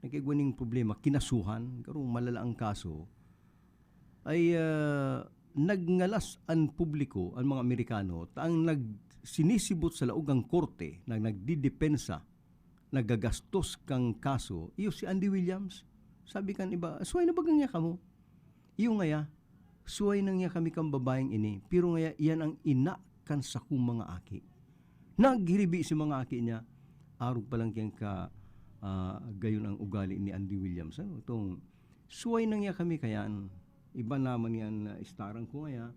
Nagkaigwa ning problema, kinasuhan, garo malala ang kaso. Ay, ah, nagngalas an publiko, an mga Amerikano, ta ang nag-, sinisibot sa laog ang korte na nagdidepensa, nagagastos kan kaso, iyo si Andy Williams. Sabi kan iba, "Suway na baga niya kamo?" Iyo ngaya, "Suway na niya kami kan babayeng ini, pero ngaya iyan ang ina kan sakong mga aki." Naghiribi si mga aki niya, arog pa lang kiyang ka, ah, gayon ang ugali ni Andy Williams. Ano, itong, "Suway na niya kami kayan, iba naman yan na istarang ko ngaya,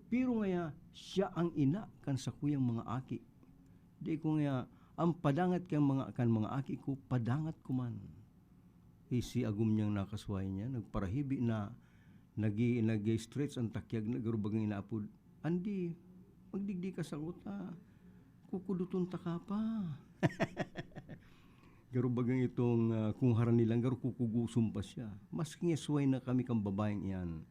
pero ngaya siya ang ina kan sakuyang mga aki. Di ko ngaya, ang padangat kan mga, kan mga aki ko, padangat ko man." Eh, si agom niyang nakasuhay niya, nagparahibi na, nagi-, nag-stretch ang takyag na garo bagang inaapod, "Andy, magdigdi ka sagot, ah. Kukuduton ta ka pa." Garo bagang itong, ah, kung harani lang, garo kukuguson pa siya. Maski nga suway na kami kan babayeng iyan,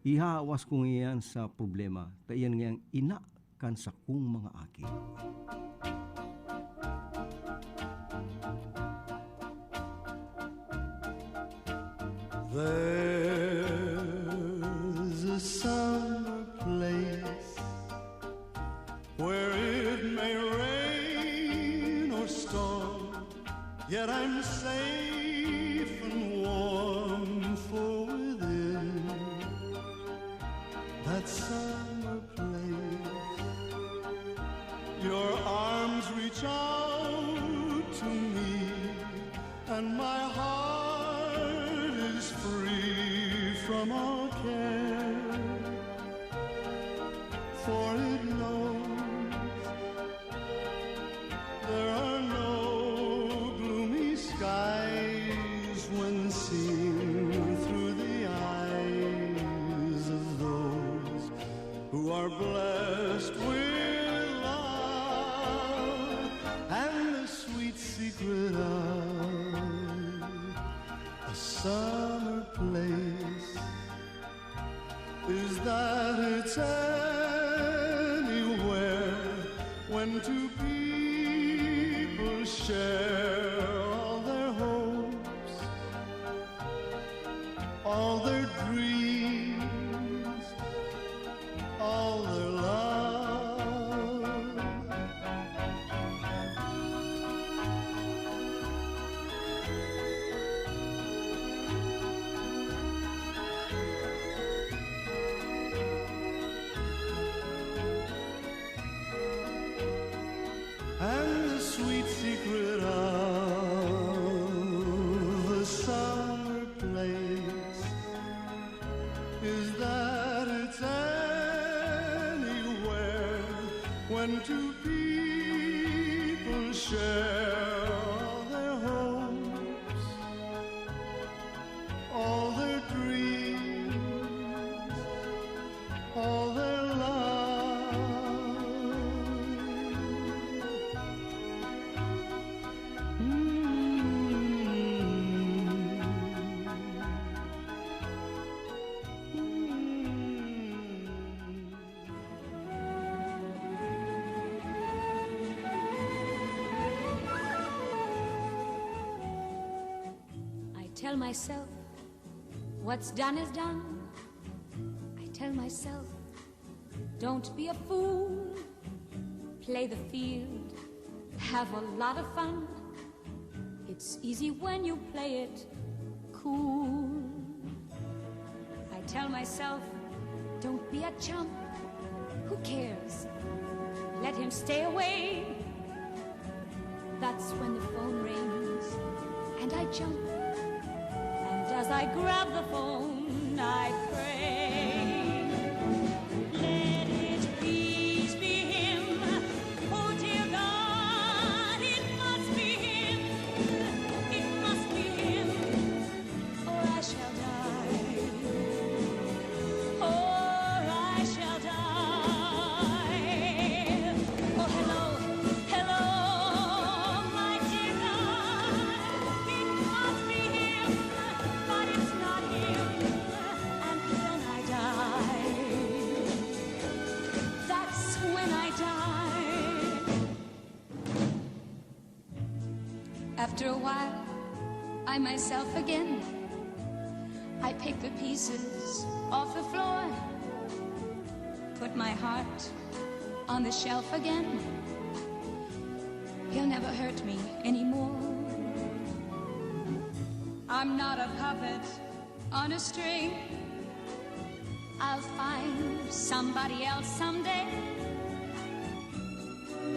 ihahawas ko ngaya iyan sa problema, ta iyan ngayang ina kan sakong mga aki. There's a summer place where it may rain or storm, yet I'm safe and warm, for within that summer place, your arms reach out to me, and my heart is free from all care, for it knows there are no gloomy skies when seen through the eyes of those who are blessed with love and the sweet secret of Summer place is that it's anywhere when two people share all their hopes, all their dreams, all their love. And the sweet secret of a summer place is that it's anywhere when two people share all their hopes, all their dreams, all their love. Mm. I tell myself, what's done is done. I tell myself, don't be a fool. Play the field, have a lot of fun. It's easy when you play it cool. I tell myself, don't be a chump. Who cares? Let him stay away. That's when the phone rings and I jump. And as I grab the phone, I pray. Let it please be him. Oh, dear God, it must be him. It must be him, or I shall die. Or I shall die. Oh, hello, hello, my dear God. It must be him, but it's not him. And when I die, that's when I die. After a while, I myself again. I pick the pieces off the floor, put my heart on the shelf again. He'll never hurt me anymore. I'm not a puppet on a string. I'll find somebody else someday.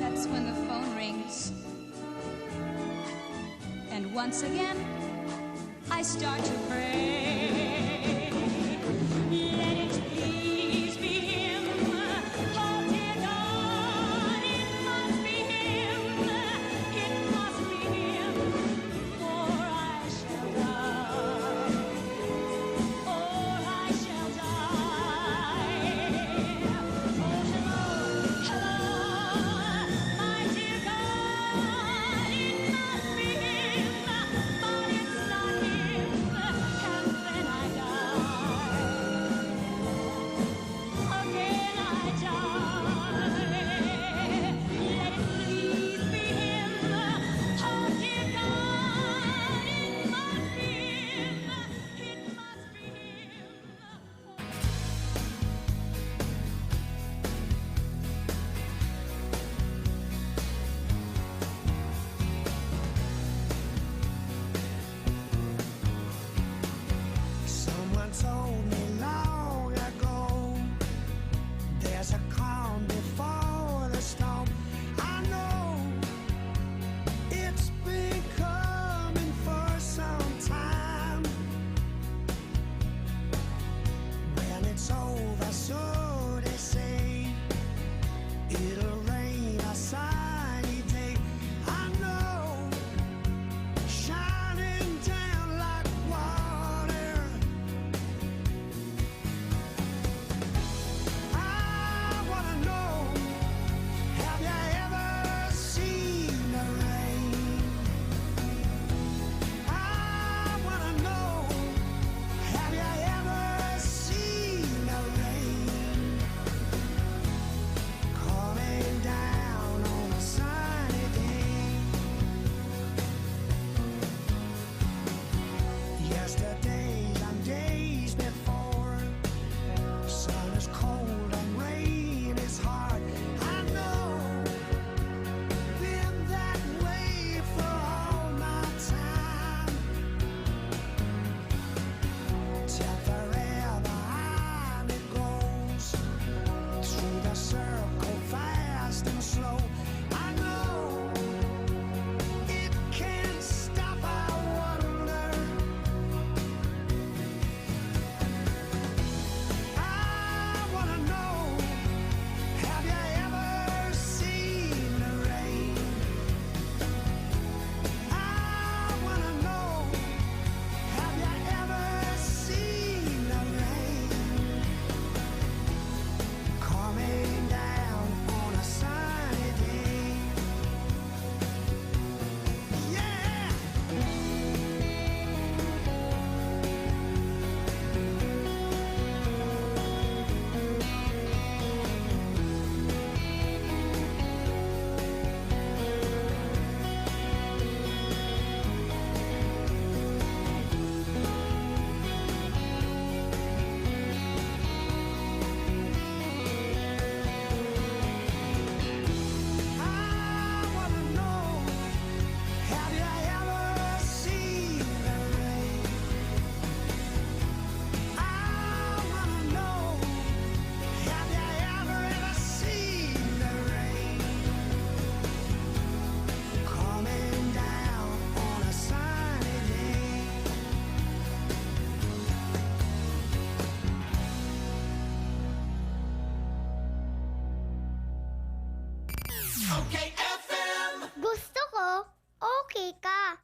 That's when the phone rings. And once again, I start to pray. Let it please be him. Oh, dear God, it must be him. It must be him. Or I shall die. Or I shall die. Oh, hello, hello, my dear God. It must be him, but it's not him. And when I die, again I die. Let it please be him. Oh, dear God, it must be him. It must be him. Someone told me long ago, there's a calm before the storm. I know it's been coming for some time. When it's over, so they say, it'll rain a sunny day. I know, shining down like water. I wanna know, have you ever seen the rain? I wanna know, Okay F M. Gusto ko, okay ka.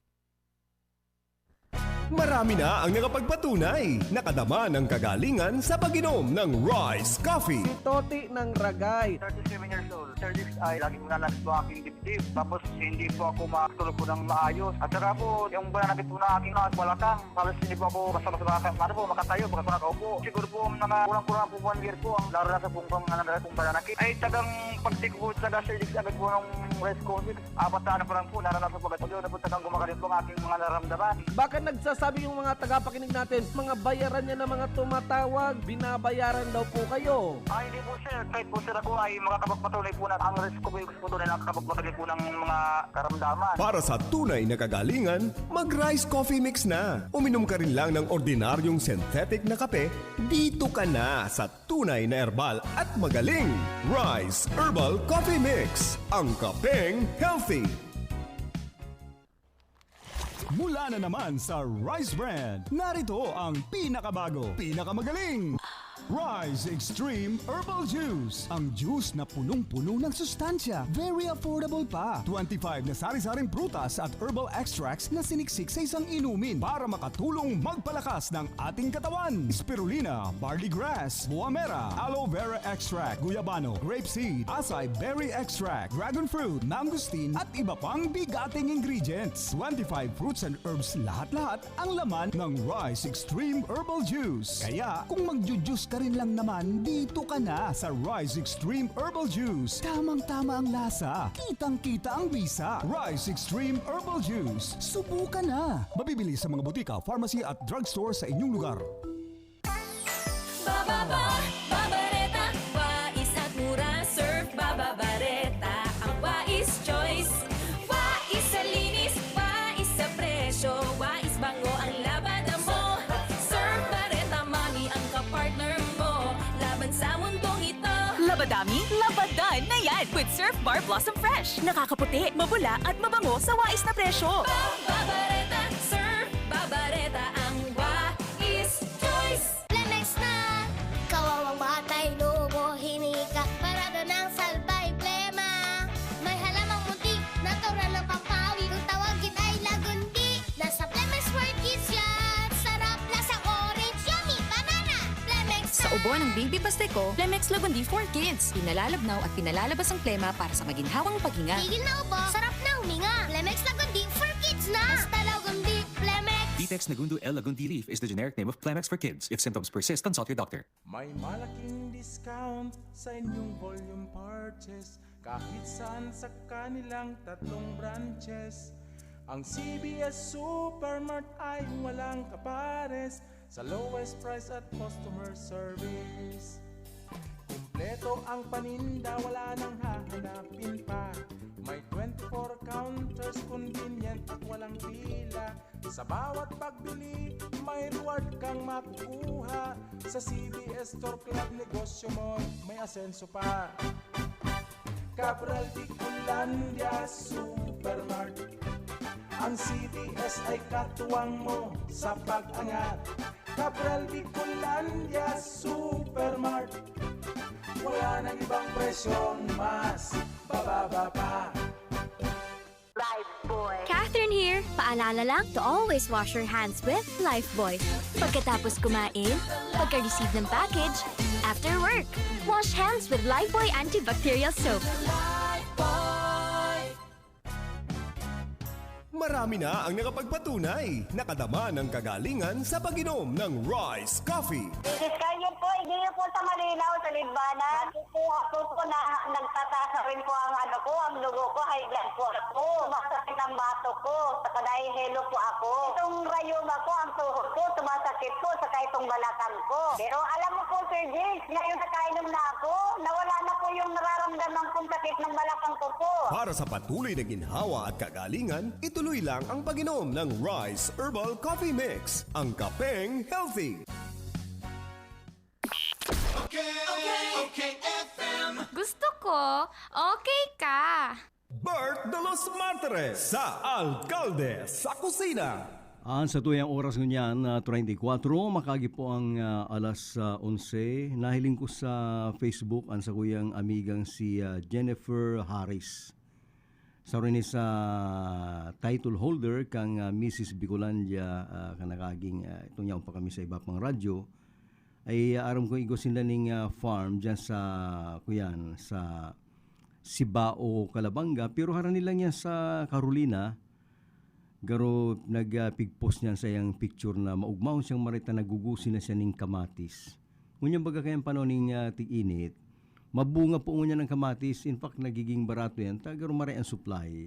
Marami na ang nakapagpatunay, nakadama ng kagalingan sa pag-inom ng Rice Coffee. Si Toti ng Ragay. thirty-seven years old. Sir Dix, ay lagi ko nananakit po aking dibdib. Tapos hindi po ako makatulog po ng maayos. At saka po, yung bananakit po na aking mga balakang, halos hindi po ako basta-basta makaka- ano po, makatayo, basta nakaupo. Siguro po, mga kulang-kulang po one year po, ang lalo na sa pong pang- nananakit pong bananakit. Ay, tagang pagtik po, taga Sir Dix agad po ng Rice Coffee. Apat na ano pa lang po, naranasan ko agad. Pag-inom na po, tagang gumagaling po ang aking mga nararamdaman. Baka nagsasabi yung mga tagapakinig natin, mga bayaran niya na mga tumatawag, binabayaran daw po kayo. Ah, hindi po, sir. Kahit po, sir, ako ay makakapagpatunay po na ang Rice Coffee po doon ay nakakapagpatunay po ng mga karamdaman. Para sa tunay na kagalingan, mag-Rice Coffee Mix na. Uminom ka rin lang ng ordinaryong synthetic na kape, dito ka na sa tunay na herbal at magaling. Rice Herbal Coffee Mix, ang kapeng healthy. Mula na naman sa Rice Brand, narito ang pinakabago, pinakamagaling Rice Extreme Herbal Juice. Ang juice na punong-puno ng sustansya, very affordable pa. Twenty-five na sari-saring prutas at herbal extracts na siniksik sa isang inumin para makatulong magpalakas ng ating katawan. Spirulina, barley grass, buamera, aloe vera extract, guyabano, grape seed, acai berry extract, dragon fruit, mangosteen, at iba pang bigating ingredients. Twenty-five fruits and herbs lahat-lahat ang laman ng Rice Extreme Herbal Juice. Kaya kung magju-juice ka rin lang naman, dito ka na sa Rice Extreme Herbal Juice. Tamang-tama ang lasa, kitang-kita ang bisa. Rice Extreme Herbal Juice. Subukan na! Mabibili sa mga butika, pharmacy at drugstore sa inyong lugar. Bababa, babareta, wais at mura, surf, bababareta, ang wais choice. Wais sa linis, wais sa presyo, wais bango ang labada mo. Surf Bareta Mami ang kapartner mo laban sa mundong ito. Labadami, labadan na yan with Surf Bar Blossom Fresh. Nakakaputi, mabula at mabango sa wais na presyo. Babareta, Surf Babareta ang wais choice. Plemex na! Kawawang batay, lubo, hinika, parado ng salbay, plema. May halamang munti, natural na pampawi. Kung tawagin ay lagundi, nasa Plemex for Kids yan. Sarap, lasang orange, yummy, banana. Plemex na! Sa ubo ng baby basta ko, Plemex Lagundi for Kids. Pinalalabnaw at pinalalabas ang plema para sa maginhawang paghinga. Tigil na ubo, sarap na huminga. Plemex Lagundi for Kids na! Basta Lagundi, Plemex! Vitex Nagundo L Lagundi Leaf is the generic name of Plemex for Kids. If symptoms persist, consult your doctor. May malaking discount sa inyong volume purchase kahit saan sa kanilang tatlong branches. Ang C B S Supermart ay walang kapares sa lowest price at customer service. Kumpleto ang paninda, wala nang hahanapin pa. May twenty-four counters, convenient at walang pila. Sa bawat pagbili, may reward kang makukuha. Sa C B S Store Club, negosyo mo may asenso pa. Cabral Bicolandia Supermart. Ang C B S ay katuwang mo sa pag-angat. Cabral Bicolandia Supermart. Wala nang ibang presyong mas bababa pa. Lifebuoy. Catherine here! Paalala lang to always wash your hands with Lifebuoy. Pagkatapos kumain, pagka-receive ng package, after work. Wash hands with Lifebuoy Antibacterial Soap. Marami na ang nakapagpatunay, nakadama ng kagalingan sa pag-inom ng Rice Coffee. Misis Carmen po, hindi niyo po sa malinaw, sa Libana. Ako po, ako po na nagtataas na rin po ang ano ko, ang dugo ko, high blood po ako. Sumasakit ang batok ko, saka nahihilo po ako. Itong rayuma ko, ang tuhod ko, sumasakit po, saka itong balakang ko. Pero alam mo po, Sir James, ngayon nakainom na ako, nawala na po yung nararamdaman kong sakit ng balakang ko po. Para sa patuloy na ginhawa at kagalingan, ituloy lang ang pag-inom ng Rice Herbal Coffee Mix, ang kapeng healthy. Okay, okay, F M. Gusto ko, okay ka. Bert de los Martires sa Alkalde sa Kusina. An satuyang oras ngunyan na treinta y cuatro, makagi po ang, ah, alas, ah, onse. Nahiling ko sa Facebook an sakuyang amigang si, ah, Jennifer Harris. Sa rin sa title holder kang, ah, Missus Bicolandia, ah, kan nagaging, ah, itong yaon pa kami sa iba pang radyo, ay, ah, aram ko igwa sinda ning, ah, farm diyan sa, kuyan, sa Sibao, Calabanga. Pero harani lang yan sa Carolina. Garo nag, ah, pigpost niyan sa iyang picture na maugmaon siyang marita, nagugusi na siya ning kamatis. Ngunyan baga kayang panahon ning, ah, tig-init, mabunga po ngunyan ang kamatis. In fact, nagiging barato yan. Ta, garo maray ang supply.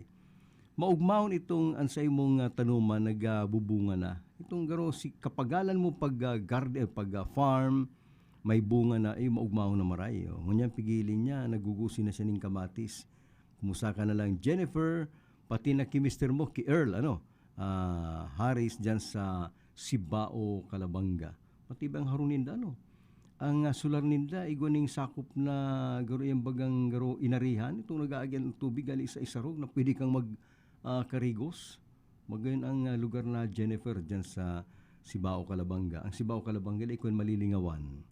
Maugmaon itong an sa imong, ah, tanuman nagbubunga na. Itong garo si kapagalan mo pag, ah, garden, pag, ah, farm, may bunga na, eh, maugmaon na maray, oh. Ngunyan pigilin niya, nagugusi na siya ning kamatis. Kumusta ka na lang, Jennifer, pati na ki mister mo, ki Earl, ano, ah, Harris, dyan sa Sibao, Calabanga. Pati ba ang harong ninda, ano? Ang, ah, solar ninda, igwa ning sakop na garo, yung bagang garo inarihan, itong nag-aagyan ng tubig, gali sa isarog na pwede kang mag, ah, karigos. Magayon ang, ah, lugar na Jennifer, dyan sa Sibao, Calabanga. Ang Sibao, Calabanga, ikon malilingawan.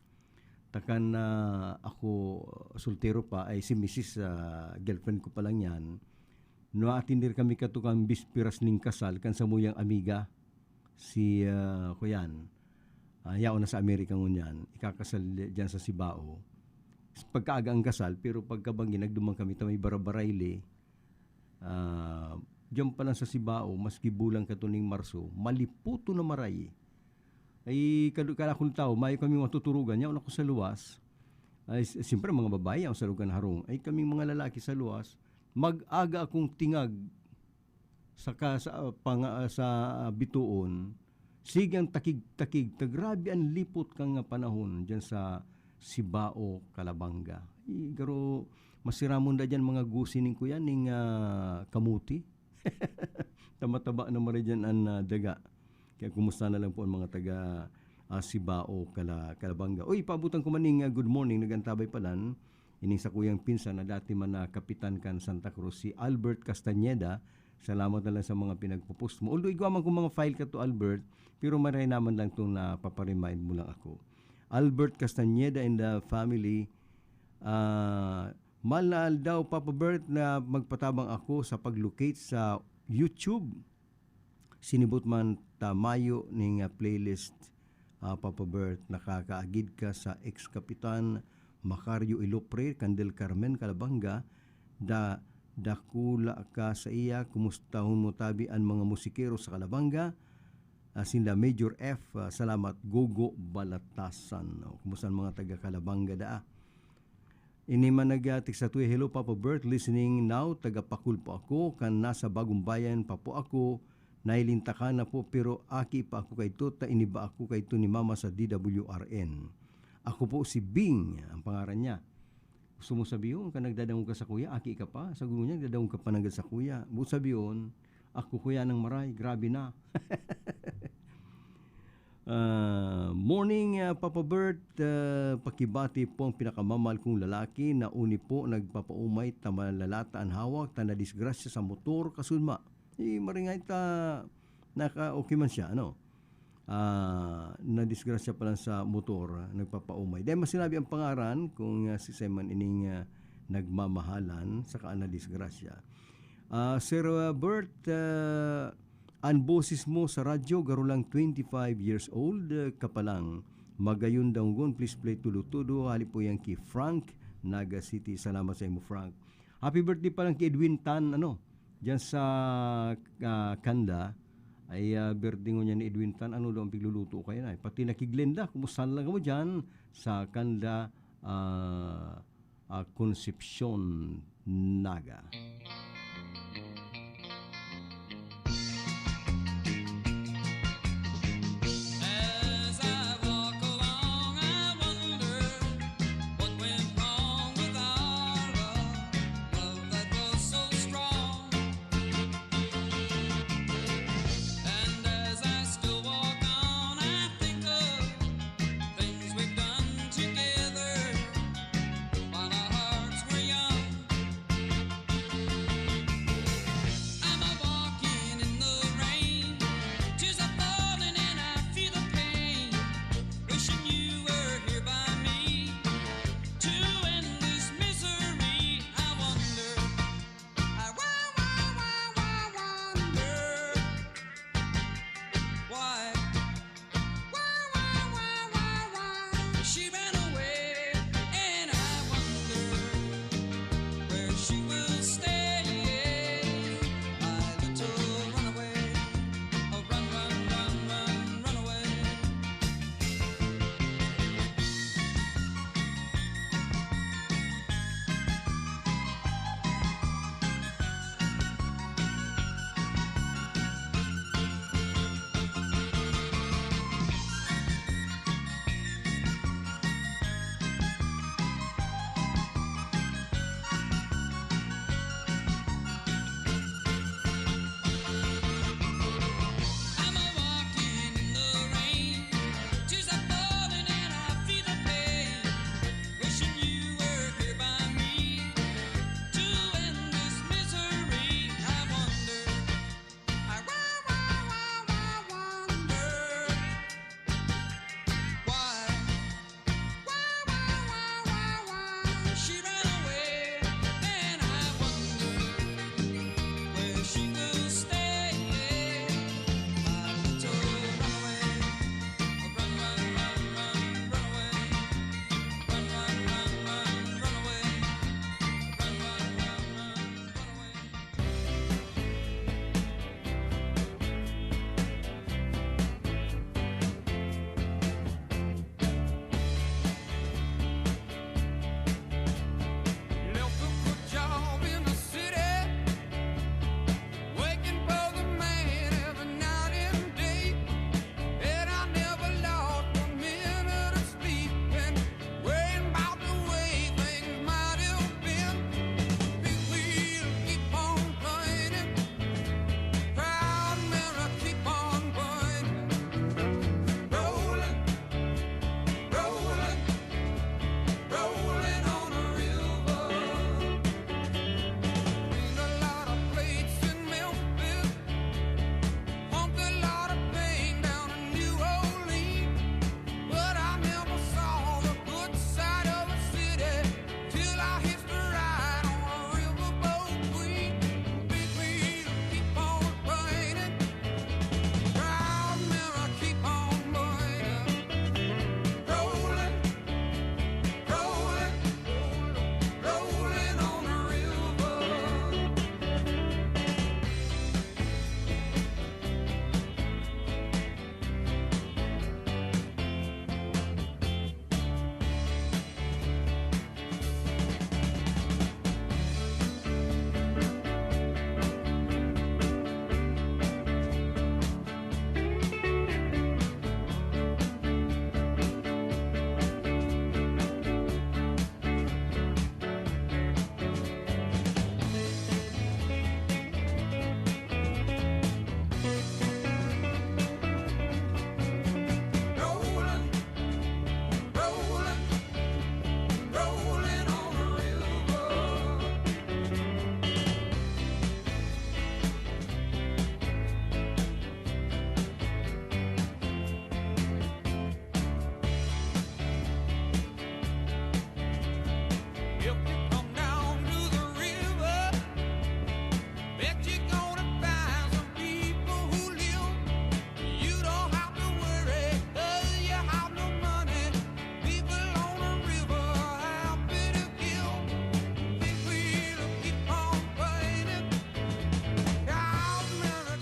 Takan na ako, soltero pa, ay si misis, ah, girlfriend ko pa lang yan. Naatindir kami katukan bisperas ning kasal kan samuyang amiga. Si, ah, kuyan, ah, yaon na sa Amerika ngunyan. Ikakasal diyan sa Sibao. Pagkaaga ang kasal, pero pagkabanggi, nagduman kami ta may Barabarayli. Ah, diyan pa lang sa Sibao, maski bulan katuning Marso, maliputo na maray. Ay, kadu-, kada akong tao, mayo kami matuturugan. Yaon ako sa luwas. Ay, s-, siyempre, mga babae, yaon sa lugar na harong. Ay, kaming mga lalaki sa luwas, mag-aga akong tingag sa ka-, sa, ah, panga-, sa, ah, bituon. Sige ang takig-takig, ta grabe ang lipot kan nga panahon diyan sa Sibao, Calabanga. Ay, garo, masiramon da diyan mga gusi ning kuyan, ning, ah, kamuti. Tama-taba na maray diyan an, ah, daga. Kaya kumusta na lang po ang mga taga, ah, Sibao, Cala-, Calabanga. Uy, paabutan ko man ning, ah, good morning, nag-antabay palan. Ining sakuyang pinsan na dati man na kapitan kan Santa Cruz, si Albert Castañeda. Salamat na lang sa mga pinagpo-post mo. Although igwa man kong mga file ka to, Albert, pero maray naman lang tong napaparemind mo lang ako. Albert Castañeda and the family, ah, mahal na aldaw, Papa Bert, na magpatabang ako sa pag-locate sa YouTube. Sinibot man ta mayo ning, ah, playlist, ah, Papa Bert, nakakaagid ka sa ex-kapitan Macario Ilopre, kan Del Carmen, Calabanga, da-, dakula ka sa iya. Kumustahon mo tabi an mga musikero sa Calabanga, ah, sinda Major F, ah, salamat, Gogo Balatasan. O, kumusta ang mga taga Calabanga daa? Ini man nag-text sa tuya, "Hello, Papa Bert, listening now, taga Pakul po ako, kan nasa Bagong Bayan pa po ako, nailintakan na po, pero aki pa ako kaito, ta iniba ako kaito ni Mama sa D W R N." Ako po si Bing, ang pangaran niya. Gusto mo sabihon, kan nagdadangog ka sa kuya, aki ka pa? Sa gulo niya, nagdadangog ka pa nanggad sa kuya. Buot sabihon, ako kuya ng maray, grabe na. Ah, morning, ah, Papa Bert. Ah, pakibati po ang pinakamamahal kong lalaki na uni po nagpapaumay ta malalata an hawak ta nadisgrasya sa motor kasudma. Eh, maringay ta naka-okay man siya, ano? Ah, nadisgrasya pa lang sa motor, ah, nagpapaumay. Dahil masinabi ang pangaran, kung, ah, si Simon ining, ah, nagmamahalan, saka nadisgrasya. Ah, Sir, ah, Bert, ah, an boses mo sa radyo, garo lang twenty-five years old, ah, ka pa lang. Magayon danggon, please play Tudo-Tudo. Hali po yan ki Frank, Naga City. Salamat sa imo, Frank. Happy birthday pa lang ki Edwin Tan, ano, diyan sa, ah, Kanda. Ay, ah, birthday ngunyan ni Edwin Tan. Ano daw ang pigluluto kayo na? Pati na ki Glenda, kumusta lang kamo diyan sa Kanda, ah, ah, Concepcion, Naga. As I walk along, I wonder what went wrong with our love, love that was so strong. And as I still walk on, I think of things we've done together while our hearts were young.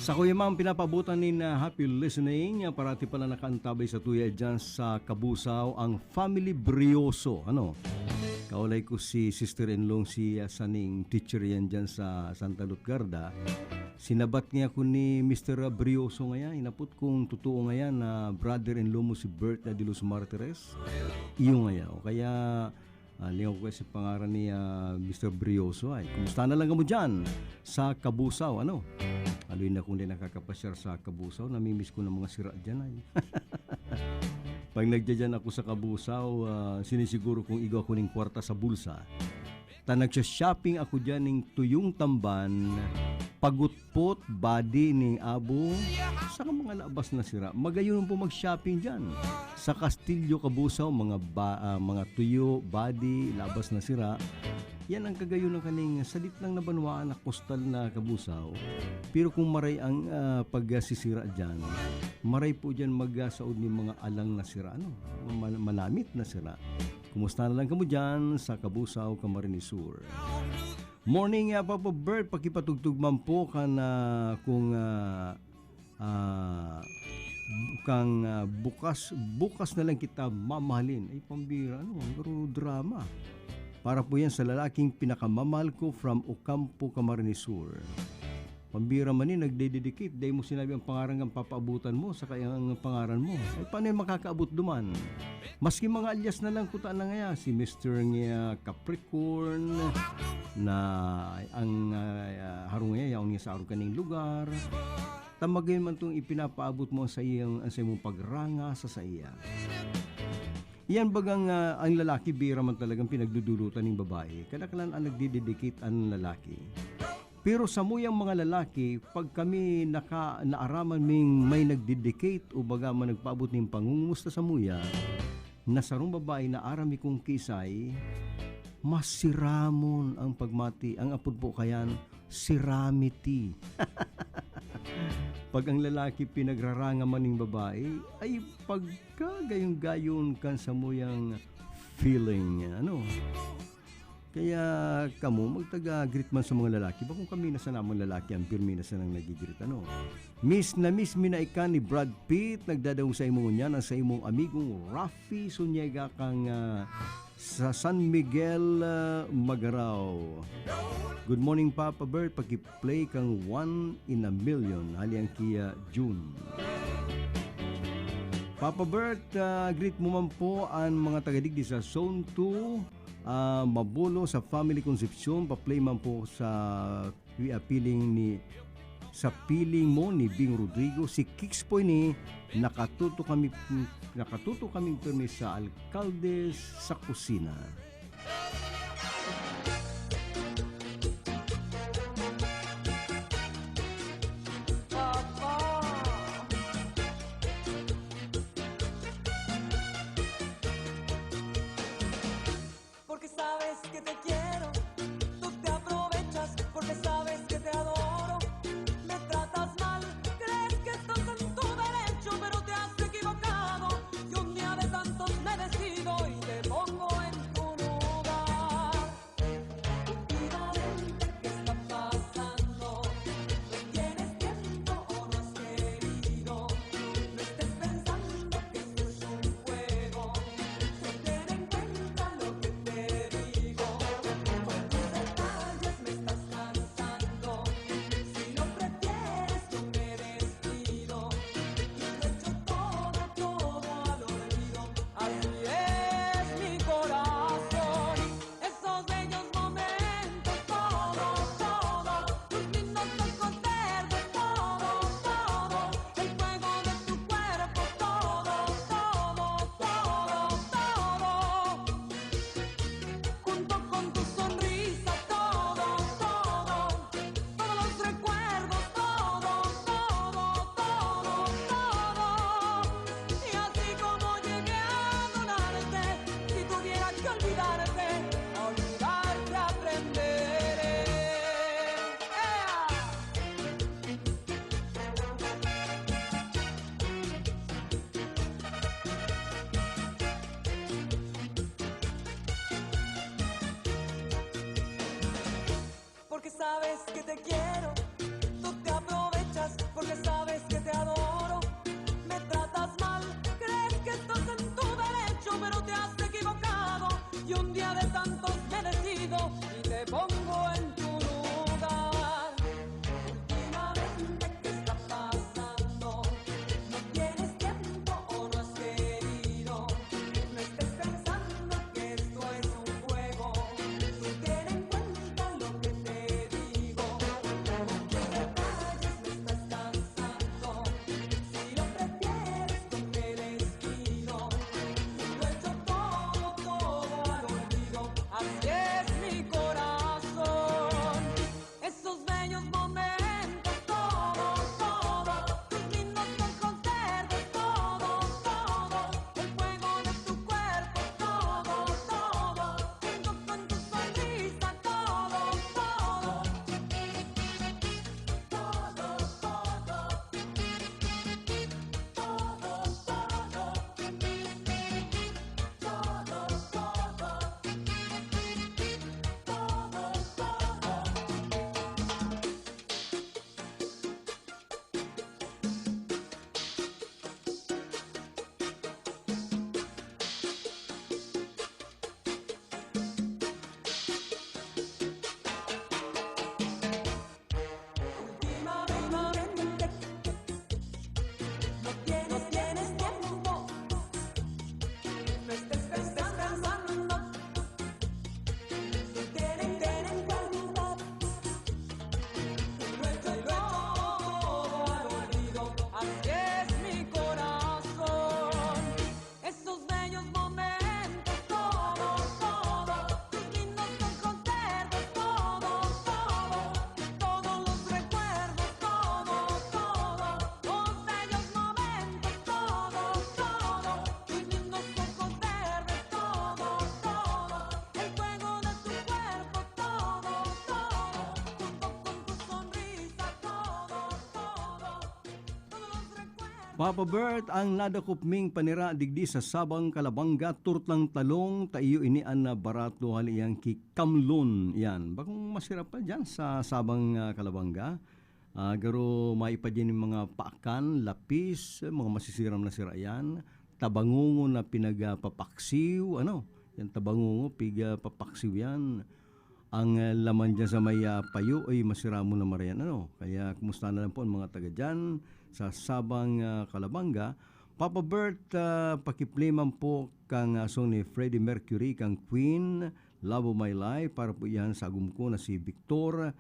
Takoy man pinapaabotan nin, ah, happy listening. Ah, parati pala nakaantabay sa tuya dyan sa Kabusaw, ang family Brioso. Ano? Kaulay ko si sister-in-law, si, ah, Saning, teacher yan dyan sa Santa Lutgarda. Sinabat niya ako ni Mister Brioso ngayon. Inapot kong totoo ngayon na brother-in-law mo si Bert na de los Martires. Iyo ngayon. Kaya, ah, lingaw ko sa pangaran ni, ah, Mister Brioso ay. Kumusta na lang kamo dyan sa Kabusaw, ano? Aloy na kung di nakakapasyar sa Kabusaw, namimiss ko ng mga sira dyan ay. Pag nagdyan ako sa Kabusaw, ah, sinisiguro kong igwa ko ning kwarta sa bulsa. Ta nagsha-shopping ako dyan ning tuyong tamban, pagutpot, body ning abo, saka mga labas na sira. Magayon po mag-shopping dyan. Sa Kastilyo, Kabusaw, mga ba-, ah, mga tuyo, body, labas na sira. Yan ang kagayon ng kaning sadit lang na banwaan na kustal na Kabusaw. Pero kung maray ang, ah, pagsisira dyan, maray po dyan magsaod ng mga alang na sira, ano? Man-, manamit na sira. Kumusta na lang kamo dyan sa Kabusaw, Camarines Sur? Morning, ah, Papa Bert, pakipatugtog man po kan, ah, kung, ah, ah, kang, ah, bukas, bukas na lang kita mamahalin. Ay, pambira, ano, pero drama. Para po yan sa lalaking pinakamamahal ko from Ocampo, Camarines Sur. Pambira man ni, nagdededicate, dai mo sinabi ang pangaran ng papaabutan mo, saka ang pangaran mo. Ay, paano yung makakaabot duman? Maski mga alias na lang kuta na ngaya, si Mister nga Capricorn, na ang, ah, harong niya, yaon niya sa arog kaning lugar. Tamagay man tong ipinapaabot mo sa iyang, sa imong pagranga sa saiya. Yan bagang, ah, ang lalaki, bira man talagang pinagdudulutan ng babae. Kadaklan ang nagdidedicate ang lalaki. Pero samuyang mga lalaki, pag kami naka-, naaraman ming may nagdedicate o baga man nagpaabot ning pangungumusta samuya, na sarong babae na aram mi kung kisay, masiramon ang pagmati. Ang apod po kayan, siramity. Pag ang lalaki pinagraranga man ning babae, ay pagkagayon-gayon kan samuyang feeling, ano? Kaya kamo, magtaga-greet man sa mga lalaki. Bakong kami na sana mga lalaki, ang pirmi na sanang nagigreet, ano? Miss na miss mi na ika ni Brad Pitt, nagdadangog sa imo ngunyan, ang sa imong amigong Rafi Sunyega kang, ah, sa San Miguel, ah, Magarao. Good morning, Papa Bert. Paki-play kang One in a Million, hali ang kiya June. Papa Bert, ah, greet mo man po ang mga taga-digdi sa Zone two, ah, Mabulo, sa Family Concepcion. Pa-play man po sa, ah, piling ni, sa piling mo ni Bing Rodrigo, si Kicks po ini, nakatuto kami, nakatuto kami pirmi sa Alcalde sa Kusina. Porque sabes que te quiero, tú te aprovechas, porque sabes que te adoro. Me tratas mal, crees que estás en tu derecho, pero te has equivocado. Yo un día de tantos me decido y te pongo en tu lugar. Pero te has equivocado y un día de tantos me decido y te pongo en tu lugar. Últimamente, ¿qué está pasando? ¿No tienes tiempo o no has querido? No estés pensando que esto es un juego. Tú ten en cuenta lo que te digo. Con tus detalles me estás cansando. Si lo prefieres, yo te despido. Lo echo todo, todo al olvido. Así es mi corazón. Esos bellos momentos, todo, todo. Tus lindos ojos verdes, todo, todo. El fuego de tu cuerpo, todo, todo. Junto con tu sonrisa, todo, todo. Todo, todo. Todo, todo. Todo, todo. Todo, todo. Últimamente, no tienes, tienes tiempo. No estés descansando. Tú ten en, ten en cuenta. Lo echo todo al olvido. Así es mi corazón. Esos bellos momentos, todo, todo. Tus lindos ojos verdes, todo, todo. Todos los recuerdos, todo, todo. Los bellos momentos, todo, todo. Tus lindos ojos verdes, todo, todo. El fuego de tu cuerpo, todo, todo. Junto con tu sonrisa, todo, todo. Todos los recuerdos. Papa Bert, ang nadakop ming panira digdi sa Sabang Kalabanga, turtang talong, ta iyo ini an barato, hali iyan ki Kamlon. Yan. Bakong masira pa dyan sa Sabang, ah, Kalabanga. Ah, garo maipa dyan yung mga paakan, lapis, mga masisiram na sira yan. Tabangongo na pinagpapaksiw, ano? Yan, tabangongo, pigpapaksiw yan. Ang, ah, laman dyan sa may, ah, payo ay masiramon na marayan, ano? Kaya kumusta na lang po ang mga taga dyan sa Sabang, ah, Kalabanga. Papa Bert, ah, pakiplay man po kang, ah, song ni Freddie Mercury, kang Queen, Love of My Life, para po yan sa agom ko na si Victor,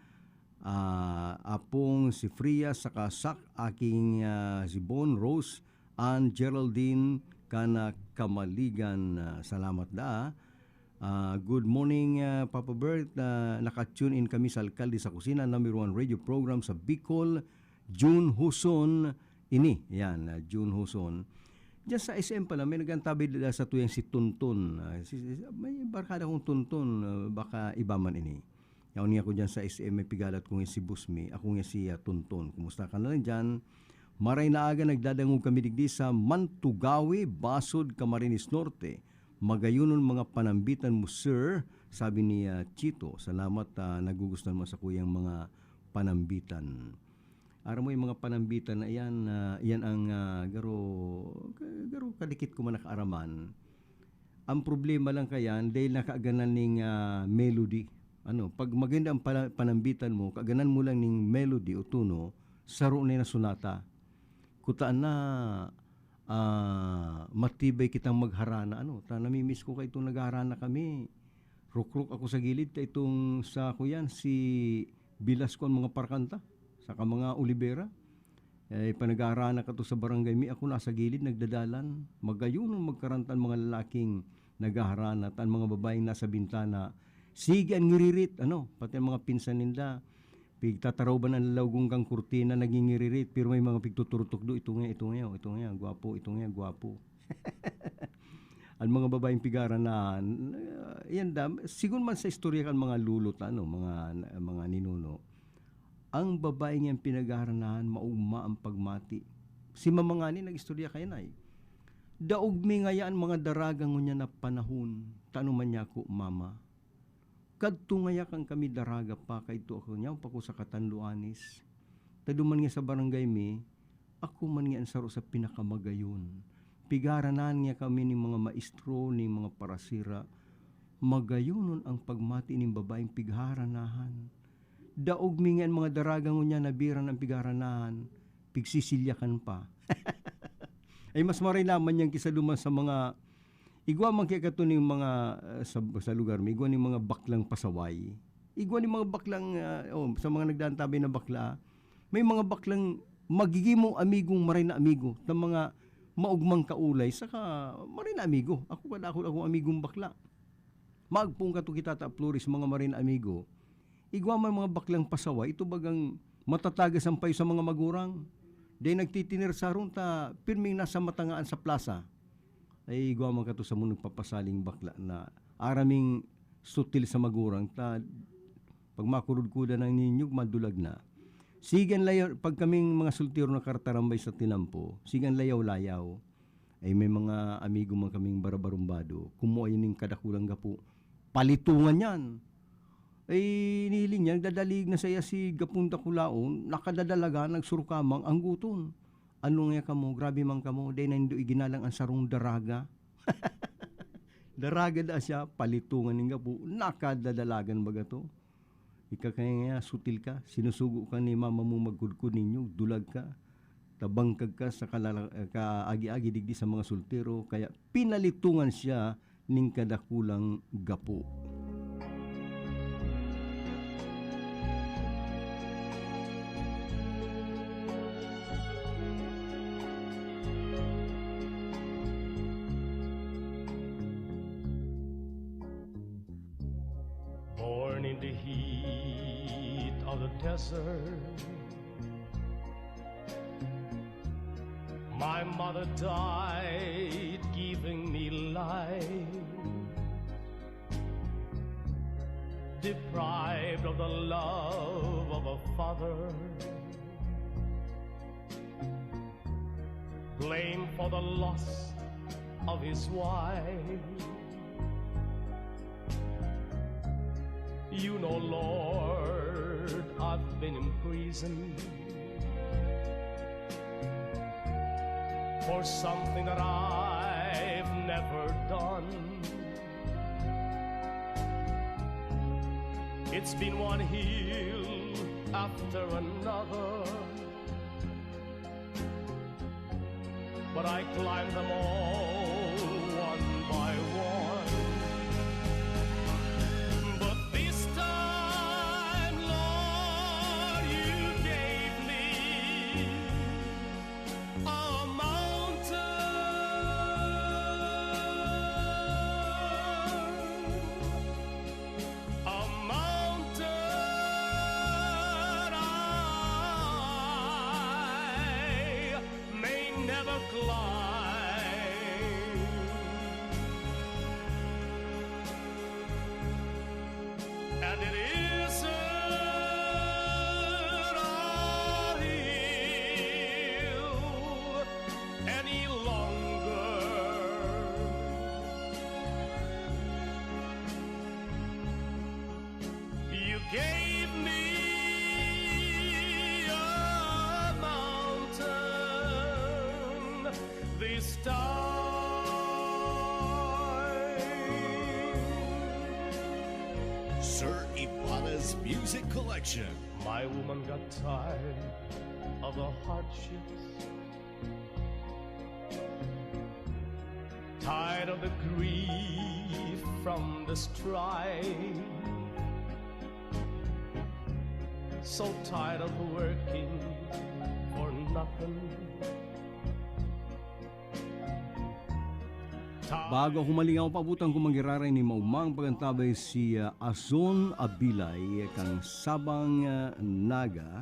ah, apong si Fria, saka sak aking, ah, si Bon Rose, and Geraldine, kana Kamaligan. Ah, salamat da. Ah, good morning, ah, Papa Bert. Ah, naka-tune in kami sa Alkalde sa Kusina, number one radio program sa Bicol, Jun Huson ini. Yan, ah, Jun Huson. Diyan sa S M pala, may nag-antabay dala sa tuyang si Tonton. Ah, si, si, may barkada kong Tonton, ah, baka iba man ini. Yaon niya ko diyan sa S M, may pigalat ko nga si Busmi. Ako nga si, ah, Tonton. Kumusta ka na lang diyan? Maray na aga, nagdadangog kami digdi sa Mantugawi, Basod, Camarines Norte. "Magayonon mga panambitan mo, sir," sabi ni, ah, Chito. Salamat, ah, nagugustuhan mo sa kuyang mga panambitan. Aram mo yung mga panambitan na iyan, ah, iyan ang, ah, garo, garo kadikit ko man nakaaraman. Ang problema lang kayan, dahil nakaaganan ning, ah, melody. Ano, pag maganda ang pala-, panambitan mo, kaaganan mo lang ning melody o tono, saro na yung sonata. Kutaan na, ah, matibay kitang magharana, ano. Ta, namimiss ko kay itong naghaharana kami. Rukruk ako sa gilid, ta itong sa, kuyan, si Velasco ang mga parkanta, saka mga Olivera. Eh, panagharana ka to sa barangay mi, ako nasa gilid, nagdadalan. Magayon ang magkarantan mga lalaking naghaharana, ta ang mga babaeng nasa bintana, sige ang ngiririt, ano, pati ang mga pinsan ninda. Pigtataroban ang lawgong kang kurtina, nagingiririt, pero may mga pigtuturtok do, "Ito nga, ito nga, ito nga, gwapo, ito nga, gwapo." Ang mga babaeng pigaranahan, ah, yan da, sigun man sa istorya kan mga lolo ta, ano, mga, mga ninuno, ang babaeng yan pinagharanahan, maugma ang pagmati. Si mama ngani nag-istorya kayan ay, "Daog mi ngaya an mga daraga ngunyan na panahon, ta ano man niya ako, mama?" Kadto ngaya kan kami daraga pa, kaidto ako, nyaon pa ko sa Catanduanes. Ta duman nga sa barangay mi, ako man nga an saro sa pinakamagayon. Pigharanahan niya kami nin mga maestro, nin mga parasira. Magayonon an pagmati nin babaeng pigharanahan. Daog mi ngunyan mga daraga ngunyan na biran an pigharanahan, pigsisilyakan pa. Ay, mas maray naman yan kisa duman sa mga, igwa man kaya kato ning mga, ah, sa, sa lugar mi, igwa ning mga baklang pasaway. Igwa ning mga baklang, ah, oh, sa mga nagdaantabay na bakla, may mga baklang magigin mong amigong maray na amigo, na mga maugmang kaulay, saka maray na amigo. Ako, kadakul akong amigong bakla. Maagpong kato kita ta Flores, mga maray na amigo. Igwa man mga baklang pasaway, ito bagang matatagas ang payo sa mga magurang. Dai nagtitinir sa harong ta, pirming nasa matangaan sa plasa. Ay, igwa man kato sa mga nagpapasaling bakla na araming sutil sa magurang ta, pag makurudkudan ang ninyog, madulag na. Sigan layaw, pag kaming mga soltero nakatarambay sa tinampo, sigan layaw-layaw. Ay, may mga amigo man kaming barabarumbado, kumuha yun ning kadakulang gapo. Palitungan yan. Ay, nihiling niya, nagdadalig na saya si gapong dakulaon, nakadadalaga, nagsurukamang, angguton. Ano nga kamo, grabe man kamo, dai na nindo iginalang ang sarong daraga. Daraga da siya, palitungan ning gapo, nakadadalagan baga to. Ika kaya nga, sutil ka, sinusugo ka ni mama mo magkudkod ninyo, dulag ka, tabangkag ka sa kalala-, kaagi-agi digdi sa mga soltero, kaya pinalitungan siya ning kadakulang gapo. Born in the heat of the desert, my mother died giving me life, deprived of the love of a father, blamed for the loss of his wife. You know, Lord, I've been in prison for something that I've never done. It's been one hill after another, but I climbed them all one by one. But this time, Lord, you gave me a mountain, a mountain I may never climb. And it isn't a hill any longer. You gave me a mountain this time. Sir Ibarra's Music Collection. My woman got tired of the hardships, tired of the grief from the strife, so tired of working for nothing. Bago ako malingaw, paabotan ko man giraray nin maogmang pag-antabay si, ah, Azon Abilay kan Sabang, ah, Naga.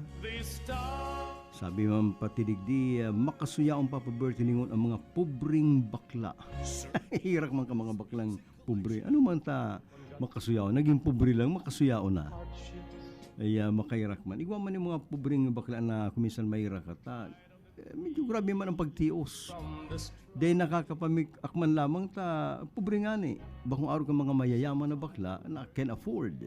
Sabi man pati digdi, ah, makasuyaon pa pa birthday ningon ang mga pobreng bakla. Hirak man ka mga baklang pobre. Ano man ta makasuyaon? Naging pobre lang, makasuyaon na. Ay, ah, makairak man. Igwa man yung mga pobreng bakla na kuminsan mairak ka ta, eh, medyo grabe man ang pagtios. Dahil nakakapamik-ak man lamang ta, pobre ngani. Bakong araw ka mga mayayaman na bakla na can afford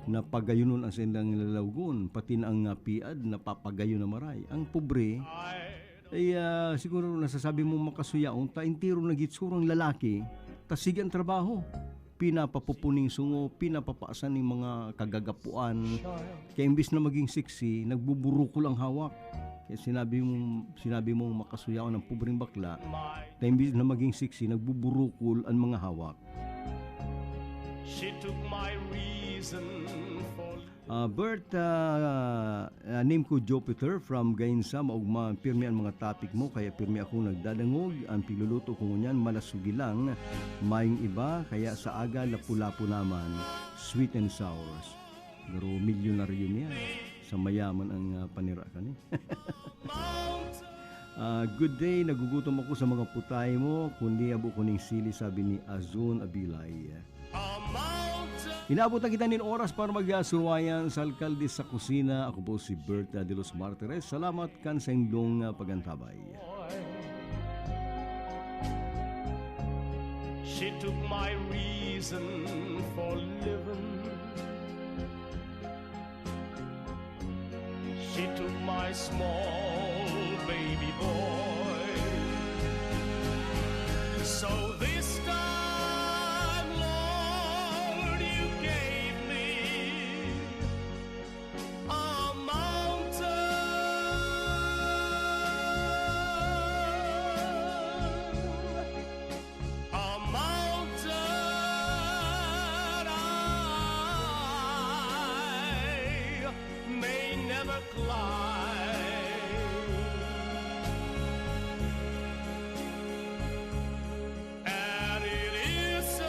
na pagayunon ang saindang lalawgon, pati na ang, ah, piad na papagayon na maray. Ang pobre, Ay, ah, siguro nasasabi mo makasuyaon, ta entero na gitsurang lalaki, ta sige ang trabaho. Pinapapupuning sungo, pinapapaasan ning mga kagagapuan. Kaya imbis na maging sexy, nagbuburukol ang hawak. Kaya sinabi mo, sinabi mong makasuyaon ang pobreng bakla, ta imbis na maging sexy, nagbuburukol ang mga hawak. She took my reason for Ah, Bert, ah, ah, name ko Jupiter from Gainsa. Maugma, pirmi ang mga topic mo, kaya pirmi ako nagdadangog. Ang pigluluto ko ngunyan, malasugi lang, mayong iba, kaya sa aga, lapu-lapu naman, sweet and sour. Pero milyonaryo niya. Sa mayaman ang, ah, panira ka ni. Ah, good day, nagugutom ako sa mga putay mo, kundi abo ko ning sili, sabi ni Azun Abilay. Inabot na kita nin oras para magsuwayan sa Alkalde sa Kusina. Ako po si Berta de los Martires. Salamat kan sa indong, ah, pagantabay. She took my reason for living. She took my small baby boy. So this time, Lord, you gave me a mountain. A mountain I may never climb.